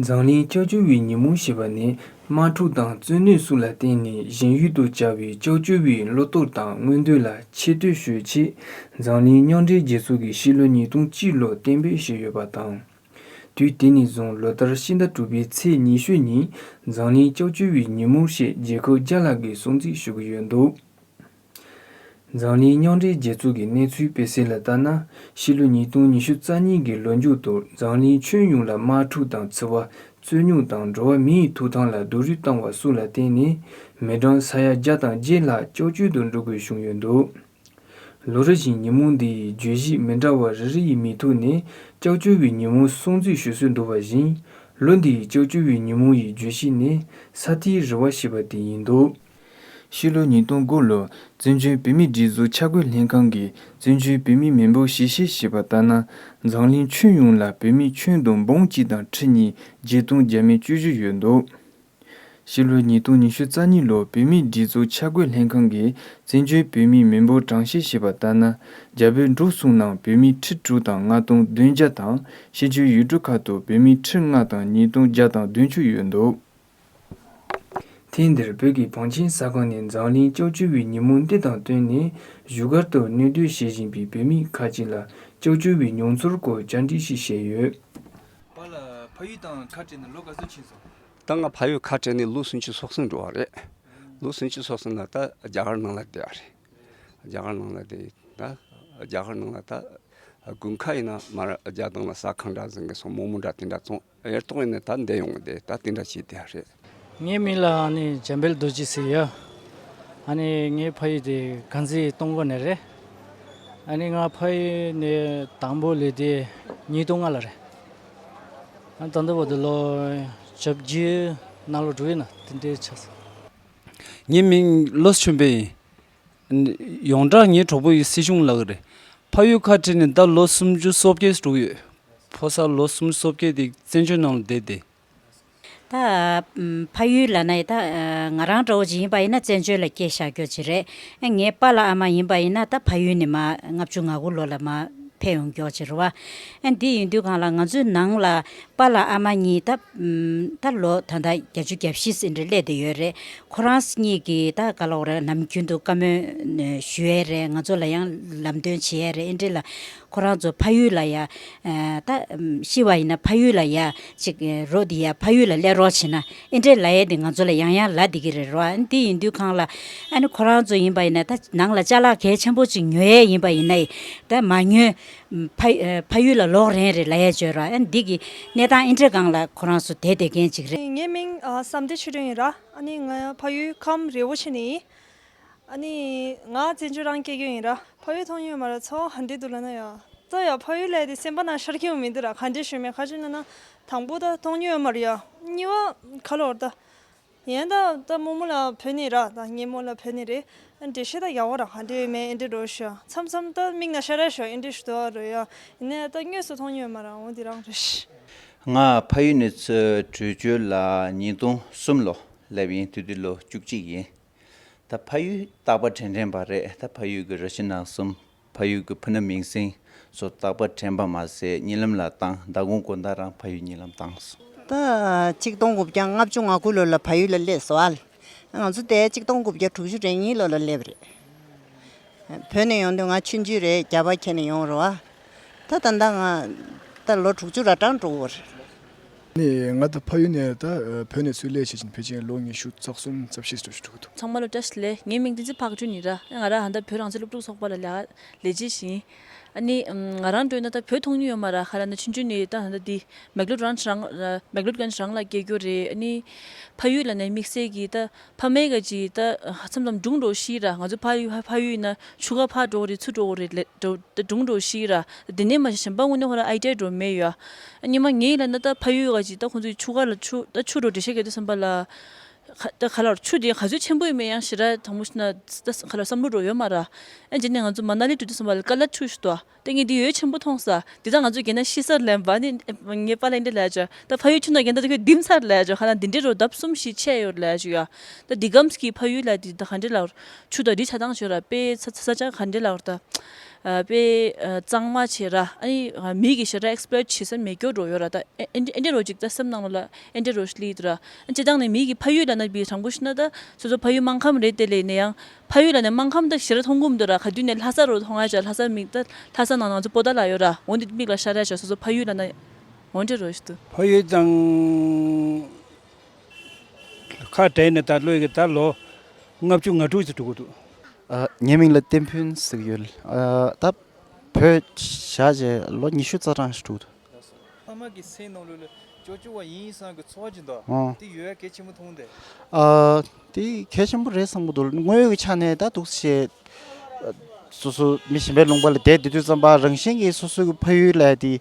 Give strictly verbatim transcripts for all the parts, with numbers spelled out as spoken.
འཛམ་གླིང་སྐྱབས་བཅོལ་བའི་ཉིན་མོ་ཞེས་པ་ནི། དམག་འཁྲུག་དང་རྩོད་གནས་སོགས་ལ་བརྟེན་ནས་གཞན་ཡུལ་དུ་གྱར་བའི་སྐྱབས་བཅོལ་བའི་བློ་སྟོབས་དང་མངོན་འདོད་ལ་ཆེ་བསྟོད་ཞུ་ཆེད། འཛམ་གླིང་མཉམ་འབྲེལ་རྒྱལ་ཚོགས་ཀྱིས་ཕྱི་ལོ་ཉིས་སྟོང་གཅིག་ལོར་གཏན་འབེབས་བྱས་ཡོད་པ་དང་། དུས་དེ་ནས་བཟུང་ལོ་ལྟར་ཕྱི་ཟླ་དྲུག་པའི་ཚེས་ཉི་ཤུ་ཉིན་འཛམ་གླིང་སྐྱབས་བཅོལ་བའི་ཉིན་མོ་ཞེས་རྒྱལ་ཁབ་བརྒྱ་ལྷག་གིས་སྲུང་བརྩི་ཞུ་གི་ཡོད་འདུག། འཛམ་གླིང་མཉམ་འབྲེལ་རྒྱལ་ཚོགས་ཀྱི་གནས་ཚུལ་སྤེལ་གསལ་ལ་ལྟར་ན། ཕྱི་ལོ་ཉིས་སྟོང་ཉི་ཤུ་རྩ་གཉིས་ཀྱི་ལོ་མཇུག་ཏུ་འཛམ་གླིང་ཁྱོན་ཡོངས་ལ་དམག་འཁྲུག་དང་འཚེ་བ། རྩོད་རྙོག་དང་འགྲོ་བ་མིའི་ཐོབ་ཐང་ལ་རྡོག་རོལ་བཏང་བ་སོགས་ལ་བརྟེན་ནས། མི་གྲངས་ས་ཡ་བརྒྱ་དང་བརྒྱད་ལྷག་སྐྱབས་བཅོལ་དུ་འགྲོ་དགོས་བྱུང་ཡོད་འདུག། ལོ་རེ་བཞིན་ཉིན་མོ་འདི་ཡི་བརྗོད་གཞི་མི་འདྲ་བ་རེ་རེ་ཡི་མིང་ཐོག་ནས་སྐྱབས་བཅོལ་བའི་ཉིན་མོ་སྲུང་བརྩི་ཞུ་སྲོལ་འདུག་པ་བཞིན། ལོ་འདིའི་སྐྱབས་བཅོལ་བའི་ཉིན་མོ་ཡི་བརྗོད་གཞི་ནི་ས་མཐའི་རེ་བ་ཞེས་པ་དེ་ཡིན་འདུག། ཕྱི་ལོ་ཉིས་སྟོང་དགུ་ལོར་བཙན་བྱོལ་བོད་མིའི་སྒྲིག་འཛུགས་འཆར་འགོད་ལྷན་ཁང་གིས་བཙན་བྱོལ་བོད་མིའི་མི་འབོར་ཞིབ་བཤེར་བྱས་པ་ལྟར་ན། འཛམ་གླིང་ཁྱོན་ཡོངས་ལ་བོད་མི་ཁྱོན་བསྡོམས་འབུམ་གཅིག་དང་ཁྲི་གཉིས་བརྒྱད་སྟོང་བརྒྱ་མེད་བཅུ་བཞི་ཡོད་འདུག། ཕྱི་ལོ་ཉིས་སྟོང་ཉི་ཤུ་རྩ་གཉིས་ལོར་བོད་མིའི་སྒྲིག་འཛུགས་འཆར་འགོད་ལྷན་ཁང་གིས་བཙན་བྱོལ་བོད་མིའི་མི་འབོར་གྲངས་བཤེར་བྱས་པ་ལྟར་ན། རྒྱ་བལ་འབྲུག་གསུམ་ནང་བོད་མི་ཁྲི་དྲུག་དང་ལྔ་སྟོང་བདུན་བརྒྱ་དང་། ཕྱི་རྒྱལ་ཡུལ་གྲུ་ཁག་ཏུ་བོད་མི་ཁྲི་ལྔ་དང་ཉིས་སྟོང་བརྒྱ་དང་བདུན་ཅུ་ཡོད་འདུག། ཐེངས་འདིར་བོད་ཀྱི་བང་ཆེན་གསར་ཁང་ནས་འཛམ་གླིང་སྐྱབས་བཅོལ་བའི་ཉིན་མོ་འདི་དང་བསྟུན་ནས་བཞུགས་སྒར་དུ་གནས་སྡོད་བྱེད་བཞིན་པའི་བོད་མི་ཁག་ཅིག་ལ་སྐྱབས་བཅོལ་བའི་མྱོང་ཚོར་སྐོར་བཅར་འདྲི་ཞིག་བྱས་ཡོད། པཱ་ལགས་ཕ་ཡུལ་དང་ཁ་བྲལ་ནས་ལོ་ག་ཚོད་ཕྱིན་སོང་། ད་ང་ཕ་ཡུལ་ཁ་བྲལ་ནས་ལོ་སུམ་ཅུ་སོ་གསུམ་འགྲོ་བ་རེད། ལོ་སུམ་ཅུ་སོ་གསུམ་ལ་ད་རྒྱ་གར་ནང་ལ་བསྡད་པ་རེད། རྒྱ་གར་ནང་ལ་བསྡད་ད་རྒྱ་གར་ནང་ལ་ད་དགུན་ཁ་ཡིན་ན་མར་རྒྱ་དང་ལ་ས་ཁང་འདྲ་ཟིན་གི་སོང་། རྨོ་མོ་འདྲ་དེ་འདྲ་བཙོང་། ཡར་ཐོག་ཡིན་ན་ད་འདས་ཡོང་གི་བསྡད། ད་དེ་འདྲ་བྱས་བསྡད་རེད། ངའི་མིང་ལ་ཨ་ནི་འཇམ་དཔལ་རྡོ་རྗེ་ཟེར་ཡ། ཨ་ནི་ངའི་ཕ་ཡུལ་དེ་དཀར་མཛེས་སྟོང་སྐོར་ནས་རེད། ཨ་ནི་ང་ཕ་ཡུལ་ནས་དང་པོ་སླེབས་དེ་ཉིས་སྟོང་ལྔ་ལ་རེད། ཨ་ད་ལྟ་བར་དུ་ལོ་བཅོ་བརྒྱད་ནང་ལོགས་འགྲོ་ཡིན་ན་དེ་འདྲའི་ཆགས་སོང་། ངའི་མིང་བློ་ཆོས་འཕེལ་ཡིན། ཡོངས་གྲགས་ངའི་གྲོགས་པོ་ཡིས་སྲིད་གཞུང་ལབ་ཀྱི་རེད། ཕ་ཡུལ་ཁ་བྲལ་ནས་ད་ལོ་སུམ་ཅུ་སོ་བརྒྱད་འགྲོ་གི་ཡོད། ཕོ་གསར་ལོ་སུམ་ཅུ་སོ་བརྒྱད་དེ་བཙན་བྱོལ་ནང་ལ་བསྡད་དེ། ད་ཨམ་ཕ་ཡུལ་ལབ་ན་ད་ང་རང་འདྲ་བོ་ཅིག་ཡིན་པ་ཡིན་ན་བཙན་བྱོལ་ལ་སྐྱེས་བཞག་རྒྱུ་ཅིག་རེད། ཨ་ངའི་པཱ་ལགས་ཨ་མ་ཡིན་པ་ཡིན་ན་ད་ཕ་ཡུལ་ནས་མར་ལྔ་བཅུ་ང་དགུ་ལོ་ལ་མར་ཕེབས་ཡོང་རྒྱུ་ཅིག་རེད་བ། ཨ་འདི་ཡིན་དུས་གང་ལ་ང་ཚོའི་ནང་ལ་པཱ་ལགས་ཨ་མ་གཉིས་ད་ཨམ་ད་ལོ་ད་ལྟ་བརྒྱད་ཅུ་གྱ་བཞི་ཟིན་རེ་སླེབས་བསྡད་ཡོད་རེད། ཁོ་རང་གཉིས་ཀྱིས་ད་ག་ལབ་དགོས་རེད། ནམ་རྒྱུན་དུ་བཀའ་མོལ་ཞུ་ཡས་རེད། ང་ཚོ་ལ་ཡང་ལམ་སྟོན་བྱེད་ཡས་རེད། ཨེ་འདྲ་ལ་ཁོ་རང་ཚོ་ཕ་ཡུལ་ལ་ཡ་ད་ཤི་བ་ཡིན་ན་ཕ་ཡུལ་ལ་ཡ་ཅིག་རོ་དེ་ཡ་ཕ་ཡུལ་ལ་སླེབས་རོགས་བྱེད་ན་ཨེ་འདྲ་ལབ་ཡས་དེ་ང་ཚོ་ལ་ཡང་ཡང་ལབ་བསྡད་ཀྱི་རེད་རོ། ཨ་འདི་ཡིན་དུས་གང་ལ་ཨ་ནི་ཁོ་རང་ཚོ་ཡིན་པ་ཡིན་ན་ད་ནང་ལ་ཅ་ལག་གལ་ཆེན་པོ་ཅིག་ཉོ་ཡས་ཡིན་པ་ཡིན་ན་ད་མ་ཉོས། ཕ་ཕ་ཡུལ་ལ་ལོག་རན་རེད་ལབ་ཡས་བྱོས་ར། ཨ་འདི་གི་གནས་སྟངས་ཨེ་འདྲ་སྒང་ལ་ཁོ་རང་ཚོ་བསྡད་བསྡད་མཁན་ཅིག་རེད། ངའི་མིང་ཨ་བསམ་སྡེ་ཆོས་སྒྲོན་ཡིན་ར། ཨ་ནི་ང་ཕ་ཡུལ་ཁམས་རི་བོ་ཆེ་ནས་ཡིན། ཨ་ནི་ང་བཙན་བྱོལ་རང་སྐྱེས་རྒྱུ་ཡིན་ར། ཕ་ཡུལ་མཐོང་མྱོང་ཡོད་མ་ར། ཚོར་བ་ག་འདྲ་འདུག་ལབ་ན་ཡ། ད་ཡ་ཕ་ཡུལ་ལབ་དེ་སེམས་པ་ནང་ཤར་གྱི་ཡོད་མི་འདུག་ར། ག་འདྲ་ཞུ་མེད་ག་ཅི་ན་ན། དང་པོ་ད་མཐོང་མྱོང་ཡོད་མ་ར་ཡ། གཉིས་པ་ག་ལོར་ད། ཡིན་ད་ད་རྨོ་མོ་ལ་བོད་ནས་ར། ད་ངའི་རྨོ་ལ་བོད་ནས་རེད། འགྲེལ་བཤད་ད་ཡག་པོ་ར་ག་འདྲ་ཡོད་མེད་ཨེ་འདྲ་འགྲོ་ཤག་མཚམས་མཚམས་ད་མིག་ནང་ཤར་ར་ཤག་ཨེ་འདྲ་ཞུ་དོ་ར་ཡ། ཡིན་ནའི་ད་དངོས་སུ་མཐོང་མྱོང་ཡོད་མ་ར། འོ་འདི་རང་རེད། ང་ཕ་ཡུལ་ནས་ཚུར་བྲོས་བྱོལ་ལ་ཉིས་སྟོང་གསུམ་ལོ་སླེབས་ཡིན། དེ་དུས་ལོ་བཅུ་གཅིག་ཡིན། ད་ཕ་ཡུལ་རྟག་པ་དྲན་དྲན་པ་རེད། ད་ཕ་ཡུལ་གྱི་རི་ཆུ་ནགས་གསུམ། ཕ་ཡུལ་གྱི་ཕུ་ནུ་མིང་སྲིང་སོགས་རྟག་པར་དྲན་པ་མ་ཟད་གཉིད་ལམ་ལ་བཏང་། མདང་དགོང་དགོང་དག་རང་ཕ་ཡུལ་གཉིད་ལམ་བཏང་སོང་། ད་གཅིག་སྟོང་དགུ་བརྒྱ་ལྔ་བཅུ་ང་དགུ་ལོ་ལ་ཕ་ཡུལ་ལ་སླེབས་སོང་ཨ། ང་ཚོ་དེ་གཅིག་སྟོང་དགུ་བརྒྱ་དྲུག་ཅུ་རེ་གཉིས་ལོ་ལ་སླེབས་རེད། བོད་ནས་ཡོང་དུས་ང་ཆུང་ཆུང་རེད། རྒྱ་བལ་ཁྱེར་ནས་ཡོང་རེད་བ། ད་ད་ལྟ་ང་ད་ལོ་དྲུག་ཅུ་ར་གྲངས་འགྲོ་གི་རེད། ནི་ང་ད་ཕ་ཡུལ་ནས་ད་བོད་ནས་ཚུར་སླེབས་བྱས་ཕལ་ཆེར་ལོ་ཉི་ཤུ་རྩ་གསུམ་རྩ་བཞི་ཙམ་ཞིག་འགྲོ་གི་འདུག། ཚང་མ་ལ་བཀྲ་ཤིས་བདེ་ལེགས། ངའི་མིང་བསྟན་འཛིན་ཕག་སྒྲོན་ཡིན་ར། ང་རང་ད་ལྟ་བོད་རང་བཙན་སློབ་ཕྲུག་ཚོགས་པ་ལ་ལས་ལས་བྱེད་ཞིག་ཡིན། ཨ་ནི་ང་རང་འདྲ་ན་ད་བོད་མཐོང་མྱོང་ཡོད་མ་ར། ག་ལབ་ན་ཆུང་ཆུང་ནས་ད་ད་འདི་མེག་ལོར་རང་རང་མེག་ལོར་གན་རང་ལ་སྐྱེས་རྒྱུ་རེད། ཨ་ནི་ཕ་ཡུལ་ལབ་ན་དམིགས་བསལ་གྱི་ད་ཕ་མའི་ག་ཅིག་ད་མཚམས་མཚམས་སྒྲུང་འདྲ་ཞིག་ར། ང་ཚོ་ཕ་ཡུལ་ཕ་ཡུལ་ཡིན་ན་ཆུ་ཁ་ཕར་འགྲོ་གི་རེད། ཚུར་འགྲོ་གི་རེད་ལབ་འགྲོ་ད་སྒྲུང་འདྲ་ཞིག་ར། དེ་ནས་མ་གཞི་གཞན་པ་དངོས་གནས་ཁོ་རང་ཨའི་ཌི་ཡ་འདྲ་མེད་ཡ། ཨ་ནི་མ་ངའི་ལབ་ན་ད་ཕ་ཡུལ་ག་ཅིག་ད་ཁོང་ཚོའི་ཆུ་ཁ་ལ་ཆུ་ད་ཆུ་འགྲོ་འགྲེལ་བཤད་རྒྱག་དུས་ཙམ་པ་ལ། ད་ག་ལ་ཆུ་དེ་ག་ཚོད་ཆེན་པོ་ཡིན་མིན་ཡང་ཞེ་དྲག་དྲང་མོ་བཤད་ན་ད་ག་ལ་བསམ་བློ་འགྲོ་ཡོད་མ་ར། ཨ་ནི་ང་ཚོ་མ་ན་ལི་འགྲོ་དུས་ཙམ་པ་ལ་ཀ་ལ་ཆུ་ཞིག་འདུག་ཨ། ད་ངས་འདི་ཡོད་ཆེན་པོ་མཐོང་ས། འདི་ད་ང་ཚོ་རྒན་ན་ཤི་སར་ལེན་པ་ནི་ངའི་པཱ་ལགས་འདི་ལབ་ཅོ། ད་ཕ་ཡུལ་ཆུ་ནང་རྒན་ད་ཁོས་ལྡིམ་སར་ལབ་ཅོ། ཁ་ལ་འདི་འདྲའི་རོ་ལྡབ་གསུམ་བཞི་ཆེ་ཡོད་ལབ་ཅོ་ཡ། ད་འདི་གམ་སྐྱིད་ཕ་ཡུལ་ལ་འདི་ད་ག་འདྲ་ལབ། ཆུ་ད་འདི་ཆ་ཚང་ཞོ་ར་དཔེ་ཚ་ཚ་ཚ་ཅང་ག་འདྲ་ལབ་ད། ཨ་དཔེ་ཨ་གཙང་མ་བྱས་ར། ཨ་ནི་ཨ་མི་གི་ཞེ་དྲག་ཨེག་སི་པོལོཊ་བྱེད་ས་མེད་རྒྱུ་འགྲོ་ཡོད་ར། ད་ཨེ་ཨེ་འདྲ་རོ་ཅིག་ད་སེམས་ནང་ལ་ཨེ་འདྲ་རོ་ཞིག་སླེབས་འདུག་ར། ཨ་སྤྱིར་བཏང་ནས་མི་གི་ཕ་ཡུལ་ལབ་ན་བི་དྲང་པོ་བཤད་ན་ད་སོ་སོ་ཕ་ཡུལ་སྨར་ཁམས་རེད། དེ་ལས་ནས་ཡང་ཕ་ཡུལ་ལབ་ནས་སྨར་ཁམས་ད་ཞེ་དྲག་མཐོང་གི་མི་འདུག་ར། ག་དུས་ནས་ལྷ་ས་རུ་མཐོང་ཡ་ཅག་ལྷ་ས་མིག་ད་ལྷ་ས་ནང་ང་ཚོ་པོ་ཏཱ་ལ་ཡོད་ར། འོ་འདི་མིག་ལ་ཤར་ཡ་ཅག་སོ་སོ་ཕ་ཡུལ་ལབ་ན་འོ་འདྲ་རོ་ཞིག་འདུག་ཕ་ཡུལ་དང་ཁ་བྲལ་ནས་ད་ལོ་ཡི་ད་ལོ་ལྔ་བཅུ་ང་དྲུག་ཙམ་འགྲོ་གི་འདུག་ཨ། ངའི་མིང་ལ་བསྟན་ཕུན་ཟེར་གྱི་ཡོད། ཨ། ད་བོད་བཞག་རྗེས་ལོ་ཉི་ཤུ་རྩ་གྲངས་ཤིག་འགྲོ་གི་འདུག་ཕ་མ་གི་སེམས་ནང་ལོགས་ལ་ཅོ་ཅོ་བ་ཡིན་བསམ་གི་ཚོར་བ་ཅིག་འདུག་ཨོ། དེ་ཡོད་ཡ་གལ་ཆེན་པོ་མཐོང་དེ། ཨ། དེ་གལ་ཆེན་པོ་རེད་བསམ་གི་འདུག་དངོས་ཡོད་ཀྱི་ཆ་ནས་ད་འདུག་སེ་བྱས། སོ་སོ་མི་གཞན་པའི་ལུང་པ་ལ་བསྡད་བསྡད་དུས་ཙམ་པ་རང་བཞིན་གྱིས་སོ་སོའི་གི་ཕ་ཡུལ་ལ་དེ་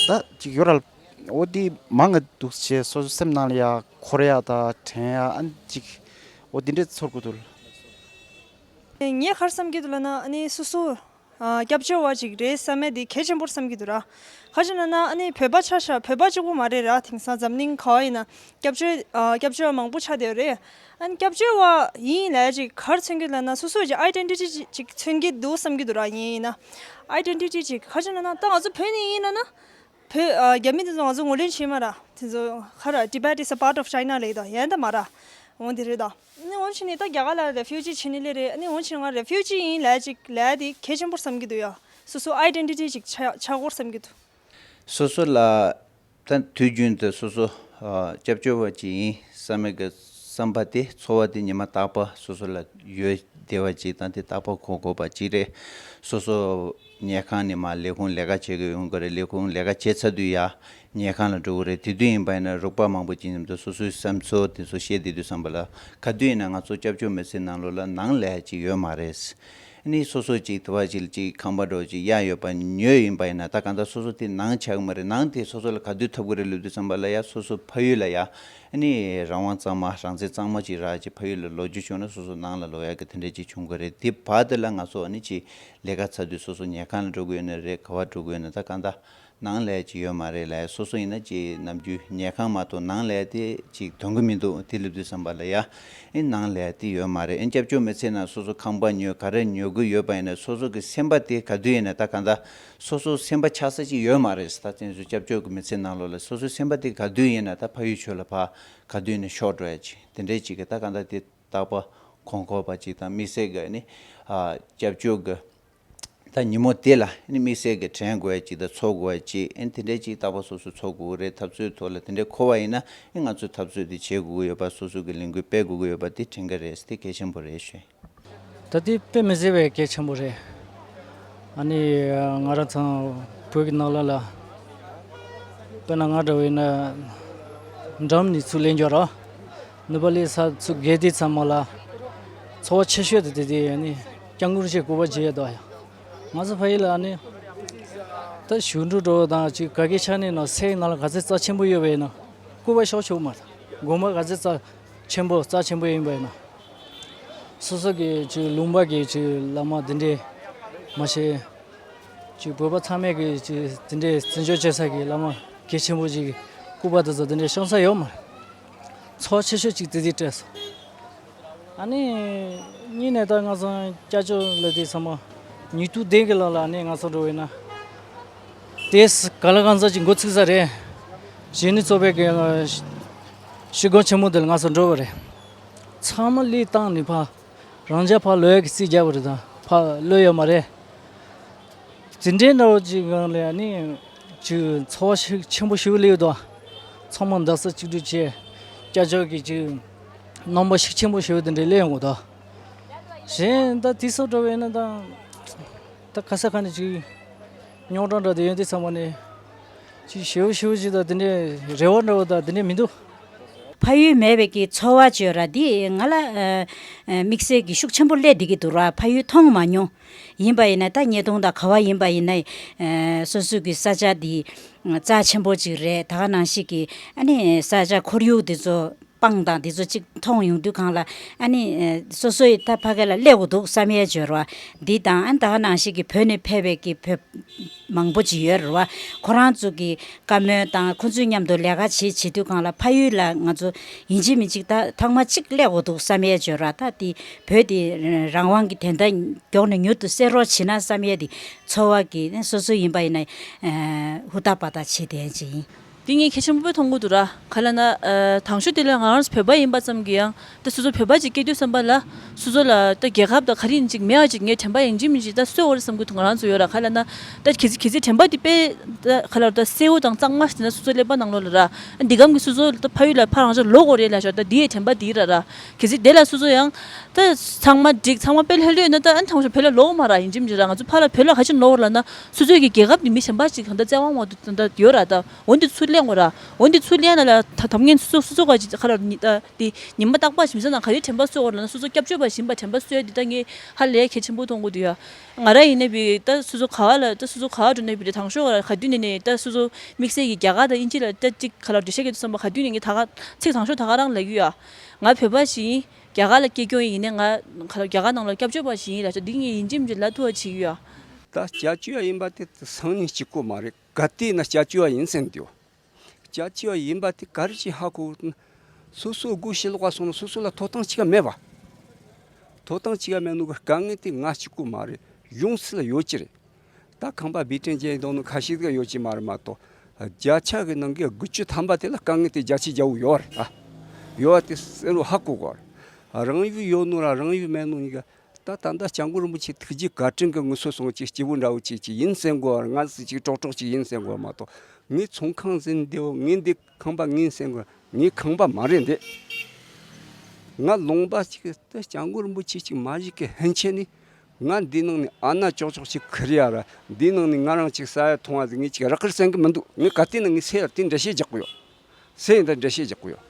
ད་ཅིག་ཡོད་ར། འོ་དེ་མང་གི་འདུག་སེ་བྱས་སོ་སོ་སེམས་ནང་ལ་ཡ་འཁོར་ཡ་ད་དྲན་ཡ་ཨ་ནི་ཅིག་འོ་དེ་འདྲས་ཚོར་གི་འདུག་ངས་ག་རེ་བསམ་གྱི་འདུག་ལབ་ན། ཨ་ནི་སོ་སོ་ཨ་སྐྱབས་བཅོལ་བ་ཅིག་རེད་བསམ་ཡ་དེ་གལ་ཆེན་པོ་རེད་བསམ་གྱི་འདུག་ར། ག་རེ་ལབ་ན་ཨ་ནི་བོད་པ་ཆ་བཞག་བོད་པ་གཅིག་པོ་མ་རེད་ར། དེང་སང་འཛམ་གླིང་ག་བ་ཡིན་ན་སྐྱབས་བཅོལ་ཨ་སྐྱབས་བཅོལ་བ་མང་པོ་ཆགས་བསྡད་ཡོད་རེད། ཨ་ནི་སྐྱབས་བཅོལ་བ་ཡིན་ལབ་ཡ་ཅིག་ག་རེ་མཚོན་གྱི་ལབ་ན་སོ་སོ་ཅིག་ཨའི་ཌེན་ཊི་ཊི་ཅིག་ཅིག་མཚོན་གྱི་འདུག་བསམ་གྱི་འདུག་ར། ཡིན་ཡིན་ན་ཨའི་ཌེན་ཊི་ཊི་ཅིག་ག་རེ་ལབ་ན་ད་ང་ཚོ་བོད་ནས་ཡིན་ལབ་ན། བོད་ཨ་རྒྱ་མི་དེ་ཚོ་ང་ཚོ་ངོས་ལེན་བྱེད་མ་ར། དེ་ཚོ་ག་ར་Tibet is a part of China ལབ་དང་ཡན་ད་མ་ར། འོ་དེ་རེད་ད། ཨ་ནི་འོ་བྱས་ནས་ད་རྒྱ་གར་ལ་རེ་ཕིའུ་ཇི་བྱེད་ནི་ལེ་རེད། ཨ་ནི་འོ་བྱས་ནས་ང་རེ་ཕིའུ་ཇི་ཡིན་ལབ་ཅིག་ལབ་དེ་གལ་ཆེན་པོ་བསམ་གྱི་འདུག་ཡ། སོ་སོ་ཨའི་ཌེན་ཊི་ཊི་ཅིག་ཆགས་ཆགས་སྐོར་བསམ་གྱི་འདུག་སོ་སོ་ལ་ད་དུས་རྒྱུན་དུ་སོ་སོ་ཨ་སྐྱབས་བཅོལ་བ་ཅིག་ཡིན་བསམ་མེད་ཀྱི་བསམ་པ་དེ་ཚོར་བ་དེ་ཉི་མ་རྟག་པར་སོ་སོ་ལ་ཡོད་བསྡད་པ་ཅིག་དང་དེ་རྟག་པར་གོ་དགོས་པ་ཅིག་རེད། སོ་སོ་ཉལ་ཁང་ནས་མར་ལས་ཁུངས་ལས་ཀ་བྱེད་དགོས་ཡོང་གི་རེད། ལས་ཁུངས་ལས་ཀ་བྱེད་ཚར་དུས་ཡ་ཉལ་ཁང་ལ་འགྲོ་གི་རེད། དེ་དུས་ཡིན་པ་ཡིན་ན་རོགས་པ་མང་པོ་ཅིག་མཉམ་དུ་སོ་སོའི་བསམ་ཚུལ་དེ་ཚོ་བཤད་བསྡད་དུས་ཙམ་པ་ལ་ག་དུས་ཡིན་ན་ང་ཚོ་སྐྱབས་བཅོལ་མི་ཚེ་ནང་ལོགས་ལ་ནང་ལས་ཀ་ཅིག་ཡོད་མ་རེད། ནི་སོ་སོ་ཅིག་དུ་བ་ཅིག་ཅིག་ཁང་པ་འགྲོ་ཅིག་གཡར་ཡོད་པ་ཉོས་ཡིན་པ་ཡིན་ན་ད་གང་ལྟར་སོ་སོ་དེ་ནང་ཆགས་ཀྱི་མ་རེད། ནང་དེ་སོ་སོ་ལ་ག་དུས་ཐོབ་ཀྱི་རེད་ལབ་དུས་ཙམ་པ་ལ་ཡ་སོ་སོ་ཕ་ཡུལ་ལ་ཡ་ནི་རང་དབང་གཙང་མ་རང་བཙན་གཙང་མ་ཅིག་རག་ཅིག་ཕ་ཡུལ་ལ་ལོག་རྒྱུ་བྱུང་ན་སོ་སོ་ནང་ལ་ལོག་ཡ་གི་དེ་འདྲ་ཅིག་བྱུང་གི་རེད། དེ་བར་དུ་ལ་ང་ཚོ་ནི་ཅིག་ལས་ཀ་ཚར་དུས་སོ་སོ་ཉལ་ཁང་ལ་འགྲོ་དགོས་ཡོད་ན་རེད། ག་བ་འགྲོ་དགོས་ཡོད་ན་ད་གང་ལྟར་ནང་ལས་ཀ་ཅིག་ཡོད་མ་རེད་ལ་ཡ། སོ་སོ་ཡིན་ན་ཅིག་ནམ་རྒྱུན་ཉལ་ཁང་མ་གཏོགས་ནང་ལས་ཀ་དེ་ཅིག་དོན་གི་མི་འདུག་དེ་ལབ་དུས་ཙམ་པ་ལ་ཡ། ཨེ་ནང་ལས་དེ་ཡོད་མ་རེད། ཨེ་སྐྱབས་བཅོལ་མི་ཚེ་ན་སོ་སོ་ཁང་པ་ཉོས་ག་རེ་ཉོ་གི་ཡོད་པ་ཡིན་ན་སོ་སོ་གི་སེམས་པ་དེ་ག་དུས་ཡིན་ན་ད་གང་ལྟར་སོ་སོ་སེམས་པ་ཆགས་ས་ཅིག་ཡོད་མ་རེད། ད་དེ་ཚོ་སྐྱབས་བཅོལ་གི་མི་ཚེ་ནང་ལོགས་ལ་སོ་སོའི་སེམས་པ་དེ་ག་དུས་ཡིན་ན་ད་ཕ་ཡུལ་ཕྱོགས་ལ་ཕར་ག་དུས་ཡིན་ན་ཤོར་འགྲོ་ཡ་ཅིག་དེ་འདྲའི་ཅིག་གི་ད་གང་ལྟར་དེ་རྟག་པ་གོ་གོ་བ་ཅིག་དང་དམིགས་བསལ་གི་ནི་ཨ་སྐྱབས་བཅོལ་གི་ད་ཉིན་མོ་དེ་ལ་ཨ་ནི་དམིགས་བསལ་གྱི་དྲན་དགོས་ཡ་ཅིག་དང་ཚོར་དགོས་ཡ་ཅིག་ཨ་ནི་དེ་འདྲའི་ཅིག་རྟག་པར་སོ་སོ་ཚོར་དགོས་ཀྱི་རེད། འཐབ་རྩོད་ཐོག་ལ་དེ་འདྲའི་འཁོར་བ་ཡིན་ན་ཨ་ནི་ང་ཚོས་འཐབ་རྩོད་དེ་བྱེད་དགོས་ཀྱི་ཡོད་པ། སོ་སོ་གི་ལས་འགུལ་སྤེལ་དགོས་ཀྱི་ཡོད་པ་དེ་དྲན་གྱི་རེད། དེ་གལ་ཆེན་པོ་རེད་ཞུ། ད་དེ་དཔེ་མི་སྲིད་པའི་གལ་ཆེན་པོ་རེད། ཨ་ནི་ང་རང་ཚང་བོད་ཀྱི་ནང་ལ་ལ་དཔེར་ན་ང་འདྲ་བས་ན་འགྲམ་ནས་ཚུར་ལེན་རྒྱུ་ར་ནུབ་པ་ལས་ས་ཚུར་བརྒལ་དུས་ཙམ་པ་ལ་ཚོར་བ་ཆེ་ཤོས་དེ་དེ་དེ་ཨ་ནི་སྐྱབས་མགོན་རིན་པོ་ཆེ་སྐུ་པར་མཇལ་ཡ་འདུག་ཡ། ང་ཚོ་ཕ་ཡུལ་ལ་ཨ་ནི་ད་ཞུ་འགྲོ་འགྲོ་དང་ཅིག་ག་གེ་ཆ་ནས་ནང་སའི་ནང་ལ་ག་ཚོད་རྩ་ཆེན་པོ་ཡོད་པ་ཡིན་ན་སྐུ་པར་ཤོག་ཆོག་མ་རེད། དགོན་པ་ག་ཚོད་རྩ་ཆེན་པོ་རྩ་ཆེན་པོ་ཡིན་པ་ཡིན་ན་སོ་སོ་གི་ཅིག་ལུང་པ་གི་ཅིག་བླ་མ་དེ་འདྲས་མ་བྱས་ཅིག་བོད་པ་ཚང་མས་གི་ཅིག་དེ་འདྲས་བརྩི་འཇོག་བྱེད་ས་གི་བླ་མ་གལ་ཆེན་པོ་ཅིག་སྐུ་པར་དེ་ཚོ་དེ་འདྲས་ཤོང་ས་ཡོད་མ་རེད། ཚོར་ཆེ་ཤོས་ཅིག་དེ་དེ་སྤྲད་སོང་། ཨ་ནི་གཉིས་ནས་ད་ང་ཚོ་སྐྱབས་བཅོལ་ལ་དེ་ཚང་མ་ཉིས་སྟོང་བདུན་གི་ལོ་ལ་ཨ་ནི་ང་ཚོ་འགྲོ་བས་ན་དེ་ག་ལ་གང་ཚ་ཅིག་འགོ་ཚུགས་ས་རེད། གཞོན་ནུ་ཚོགས་པའི་གི་ཤི་སྒོ་ཆེན་མོ་དེ་ལ་ང་ཚོ་འགྲོ་བ་རེད། ཚང་མ་ལས་བཏང་ནས་ཕ་རང་ཅག་ཕ་ལོས་ཀྱི་རྩིས་རྒྱག་པ་རེད། ད་ཕ་ལོས་ཡོད་མ་རེད། དེ་འདྲའི་འདྲ་བོ་ཅིག་སྒང་ལ་ནི་ཅིག་ཚོར་བ་ཤུགས་ཆེན་པོ་ཞིག་སླེབས་འདུག་ཚང་མ་འདག་ས་གཅིག་སྒྲིལ་བྱས་སྐྱབས་བཅོལ་གྱི་ཅིག་རྣམ་པ་ཤུགས་ཆེན་པོ་ཞིག་དེ་འདྲའི་སླེབས་ཡོང་གི་འདུག་གཞན་ད་དེ་ཚོ་འདྲ་བས་ན་ད་ད་ག་ས་ག་ནས་ཅིག་རྙོག་དྲ་འདྲ་དེ་ཡོད་དུས་ཚང་མ་ནས་ཅིག་ཞེ་པོ་ཞེ་པོ་ཅིག་ད་དེ་འདྲའི་རེ་བ་འདྲ་བོ་ད་དེ་འདྲའི་མི་འདུག་ཕ་ཡུལ་མེད་པའི་གི་ཚོར་བ་ཅིག་ཡོད་ར། འདི་ང་ལ་ཨ་ཨ་དམིགས་བསལ་གྱི་ཤུགས་ཆེན་པོ་སླེབས་བསྡད་ཀྱི་འདུག་ར། ཕ་ཡུལ་མཐོང་མ་མྱོང་། ཡིན་པ་ཡིན་ན་ད་ཉེས་རྡུང་དང་ག་བ་ཡིན་པ་ཡིན་ན་ཨ་སོ་སོ་གི་ས་ཆ་འདི་རྩ་ཆེན་པོ་ཅིག་རེད། ད་ག་ནང་བཞིན་གྱི་ཨ་ནི་ས་ཆ་ཁོར་ཡུག་འདི་ཚོ་ པང་དང་དེ་ཚོ་གཅིག་མཐོང་ཡོང་དུས་སྒང་ལ་ཨ་ནི་ཨ་སོ་སོ་ཡི་ད་ཕ་གི་ལ་སླེབས་དགོས་འདུག་བསམ་ཡས་ཅིག་ཡོད་རེད་བ། འདི་དང་ཨ་ནི་ད་ག་ནང་བཞིན་གྱི་བོད་ནས་ཕེབས་པའི་གི་བོད་མང་པོ་ཅིག་ཡོད་རེད་བ། ཁོ་རང་ཚོ་གི་བཀའ་མོལ་དང་ཁོ་ཚོའི་མཉམ་དུ་ལས་ཀ་བྱེད་བྱེད་དུས་སྒང་ལ་ཕ་ཡུལ་ལ་ང་ཚོ་ཡིན་གཅིག་མིན་གཅིག་ད་ཐེངས་མ་གཅིག་སླེབས་དགོས་འདུག་བསམ་ཡས་ཅིག་ཡོད་རེད་བ། ད་དེ་བོད་དེ་རང་དབང་གི་བདེན་མཐའ་མགྱོགས་ནས་མྱུར་དུ་གསལ་རོགས་བྱེད་ན་བསམ་ཡས་དེ་ཚོར་བ་གི་ཨ་ནི་སོ་སོ་ཡིན་པ་ཡིན་ན་ཨ་ཧུར་ཐག་པ་ཐག་བྱེད་བསྡད་ཅིག་ཡིན། འདི་ངས་གལ་ཆེན་པོ་མཐོང་གི་འདུག་ར། ག་ལབ་ན་ཨ་དང་ཤོས་དེ་ལ་ང་རང་ཚོ་བོད་པ་ཡིན་པ་ཙམ་གྱིས་ཡང་ད་སོ་སོ་བོད་པ་ཅིག་སྐྱེས་དུས་ཙམ་པ་ལ་སོ་སོ་ལ་ད་རྒྱལ་ཁབ་དང་ག་རེ་ཡིན་ཅིག་མེད་པ་ཅིག་ངས་དྲན་པ་ཡིན་གཅིག་མིན་གཅིག་ད་གསོས་ཡོད་རེད་བསམ་གྱི་འདུག་ང་རང་ཚོ་ཡོད་ར། ག་ལབ་ན་ད་གལ་སྲིད་གལ་སྲིད་དྲན་པ་དེ་དཔེ་ད་ག་ལབ་ད་གསལ་བོ་དང་གཙང་མ་ཞིག་ན་སོ་སོ་ཀླད་པ་ནང་ལོགས་ལ་ར། འདི་གམ་གྱི་སོ་སོ་ད་ཕ་ཡུལ་ལ་ཕར་རང་ཅག་ལོག་དགོས་རེད་ལབ་ཤག་ད་འདི་ཡི་དྲན་པ་འདི་ར་ར། གལ་སྲིད་དེ་ལ་སོ་སོ་ཡང་ད་ཚང་མ་འགྲིག་ཚང་མ་དཔེ་ལྷོད་ལྷོད་ན་ད་ཨ་ནི་ཐང་ཤོ་བོད་ལ་ལོག་མ་ར་ཡིན་གཅིག་མིན་གཅིག་ར། ང་ཚོ་ཕར་ལ་བོད་ལ་ག་ཅིག་ལོག་ར་ལབ་ན་སོ་སོའི་གི་རྒྱལ་ཁབ་འདི་མི་གཞན་པ་ཅིག་གང་ལྟར་བཙན་དབང་འོག་ཏུ་ད་ཡོད་ར། ད་འོ་འདི་ཚུར་ལེན་དགོས་ར། འོ་འདི་ཚུར་ལེན་ན་ལ་ད་དམ་ངན་སོ་སོ་སོ་སོ་ག་ཅིག་ཁ་ལ་ཉི་ད་དེ་ཉི་མ་རྟག་པར་ཞིམ་ཟས་ནང་ག་རེ་དྲན་པ་གསོས་དགོས་ར་ལབ་ན་སོ་སོ་སྐྱབས་བཅོལ་བ་ཞིག་ཡིན་པ་དྲན་པ་གསོས་ཡ་འདི་ད་ངས་ཧ་ལས་གལ་ཆེན་པོ་མཐོང་གི་འདུག་ཡ། ང་ར་ཡིན་ནའི་བི་ད་སོ་སོ་ག་བ་ལ་ད་སོ་སོ་ག་བ་འགྲོ་ནའི་བི་ད་དང་ཤོག་ག་ག་དུས་ནས་ནས་ད་སོ་སོ་དམིགས་བསལ་གྱི་རྒྱ་གར་དང་དབྱིན་ཇི་ལ་ད་ཅིག་ཁ་ལ་འགྲེལ་བཤད་རྒྱག་དུས་ཙམ་པ་ག་དུས་ནས་ངས་ད་ག་ཚིག་དང་ཤོག་ད་ག་རང་ལབ་ཀྱི་ཡོད་ཨ། ང་བོད་པ་ཞིག་ཡིན། རྒྱ་གར་ལ་སྐྱེས་སྐྱོང་ཡིན་ནའི་ང་ཁ་ལ་རྒྱ་གར་ནང་ལ་སྐྱབས་བཅོལ་བ་ཞིག་ཡིན་ལབ་ཤག་འདི་ངས་ཡིན་གཅིག་མིན་གཅིག་ལབ་ཐུབ་པ་བྱེད་ཀྱི་ཡོད་ཨ། ད་སྐྱབས་བཅོལ་བ་ཡིན་པ་དེ་སང་ཉིན་གཅིག་པོ་མ་རེད། ག་དུས་ན་སྐྱབས་བཅོལ་བ་ཡིན་ཟེར་འདུག་སྐྱབས་བཅོལ་བ་ཡིན་པ་དེ་ག་རེ་ཅིག་ཧ་གོ་ན། སོ་སོ་སྒོ་ཕྱི་ལོགས་ལ་སོང་ན་སོ་སོ་ལ་ཐོབ་ཐང་གཅིག་ཀ་མེད་པ། ཐོབ་ཐང་གཅིག་ཀ་མེད་ནོ་གི་དཀའ་ངལ་དེ་ང་གཅིག་པོ་མ་རེད། ཡོངས་སུ་ལ་ཡོད་ཀྱི་རེད། ད་ཁང་པ་བི་ཏྲེན་ཅན་གཏོང་ནོ་ཁ་ཤས་ཀ་ཡོད་ཀྱི་མ་རེད་མ་གཏོགས། བརྒྱ་ཆ་གི་ནང་གི་དགུ་བཅུ་ཐམ་པ་དེ་ལ་དཀའ་ངལ་དེ་བརྒྱ་ཆ་བརྒྱ་བོ་ཡོད་རེད་ཨ། ཡོད་པ་དེ་གསལ་པོ་ཧ་གོ་དགོས་རེད། རང་ཡུལ་ཡོད་ནོ་ར་རང་ཡུལ་མེད་ནོ་གཉིས་ཀ་ད་ད་ལྟ་སྐྱབས་མགོན་རིན་པོ་ཆེ་ཐུགས་རྗེ་བཀའ་དྲིན་གྱིས་ངུ་སོ་སོང་ཅིག་སྐྱིད་པོ་འདྲ་བོ་ཅིག་ཅིག་ཡིན་ཟེར་དགོས་པར་ང་ཟིག་ཅིག་ཀྲོག་ཀྲོག་ཅིག་ཡིན་ཟེར་དགོས་པ་མ་གཏོགས། ངས་ཚོང་ཁང་ཟིན་བདེའོ་ངས་འདི་ཁང་པ་ངས་ཟེར་དགོས། ངའི་ཁང་པ་མ་རེད་འདི། ང་ལུང་པ་ཅིག་ད་སྐྱབས་མགོན་རིན་པོ་ཆེ་ཅིག་མ་བཞུགས་ཀྱི་ཧན་ཆེ་ནི། ང་འདི་ནང་ནས་ཨ་ན་ཅོག་ཅོག་ཅིག་ཁུར་ཡ་ར། འདི་ནང་ནས་ང་རང་ཅིག་ཟ་ཡ་འཐུང་བ་ཟིག་ངས་ཅིག་རག་གི་རེད་བསམ་གི་མི་འདུག་ངས་ག་དུས་ན་ངས་སེ་ཡ་དེ་འགྲེལ་བཤད་རྒྱག་གི་ཡོད། སེ་ཡ་འདི་འགྲེལ་བཤད་རྒྱག་གི་ཡོད།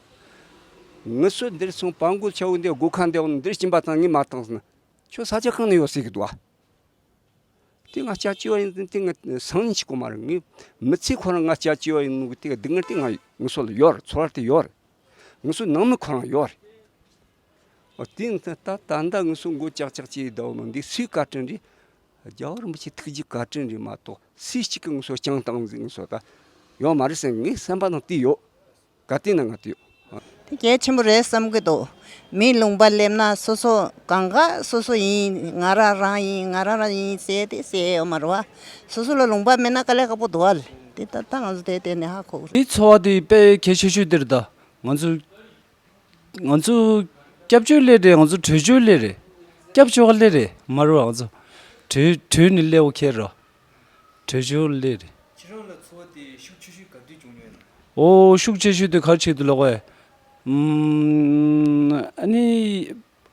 ངུ་སོ་འདིར་སོང་པ་མགོ་ཆ་བོ་འདི་སྒོ་ཁ་འདི་འོང་འདིར་སྐྱིན་པ་བཏང་ངས་མ་བཏང་ཟིན། ཁྱོད་ས་ཆ་གང་ནས་ཡོད་ཟེར་གི་འདུག་ཨ། དེ་ང་སྐྱབས་བཅོལ་བ་ཡིན་ཟིན་དེ་ང་སང་ཉིན་གཅིག་པོ་མ་རེད། ངའི་མི་ཚེ་ཁོ་རང་ང་སྐྱབས་བཅོལ་བ་ཡིན་ནོ་གི་དེ་ག་སྡུག་བསྔལ་དེ་ང་ངུ་སོ་ལ་ཡོད་རེད། ཚོར་བ་དེ་ཡོད་རེད། ངུ་སོ་ནང་མི་ཁོ་རང་ཡོད་རེད། འོ་དེ་ཡིན་ཙང་ད་ད་ལྟ་ངུ་སོ་མགོ་ལྕག་ལྕག་བྱས་ཡི་ཟླ་བོ་ནང་འདི་སུའི་བཀའ་དྲིན་རེད། རྒྱལ་བ་རིན་པོ་ཆེ་ཐུགས་རྗེ་བཀའ་དྲིན་རེད་མ་གཏོགས་སུས་གཅིག་གི་ངུ་སོ་བསྐྱངས་བཏང་ཟིག་ངུ་སོ་ད་ཡོད་མ་རེད་ཟེར་ངའི་སེམས་པ་ནང་དེ་ཡོད། ག་དུས་ན་ང་དུས། དེ་གལ་ཆེན་པོ་རེད་བསམ་གི་འདུག་མི་ལུང་པ་སླེབས་ན་སོ་སོ་གང་ག་སོ་སོ་ཡིན། ང་རང་རང་ཡིན། ང་རང་རང་ཡིན་ཟེར་དེ་ཟེར་ཡོད་མ་རེད་བ། སོ་སོ་ལ་ལུང་པ་མེད་ན་དཀའ་ལས་ཁག་པོ་འདུག་ཨ་ལེ། དེ་ད་ལྟ་ང་ཚོ་དེ་བལྟས་ནས་ཧ་གོ་གི་རེད། དེ་ཚོར་བ་དེ་དཔེ་གལ་ཆེ་ཤོས་དེ་རེད་ད། ང་ཚོ་ང་ཚོ་སྐྱབས་བཅོལ་སླེབས་རེད། ང་ཚོ་བྲོས་བྱོལ་སླེབས་རེད། སྐྱབས་བཅོལ་བ་སླེབས་རེད་མ་རེད་བ། ང་ཚོ་བྲོས་བྲོས་ནས་སླེབས་པ་ཁེལ་རོ། བྲོས་བྱོལ་སླེབས་རེད། ཁྱེད་རང་ལ་ཚོར་བ་དེ་ཤུགས་ཆེ་ཤོས་ག་དུས་བྱུང་ཡོད་ན། ཨོ་ཤུགས་ཆེ་ཤོས་དེ་ག་རེ་ཆེད་དུ་ལབ་དགོས། ཨམ། ཨ་ནི་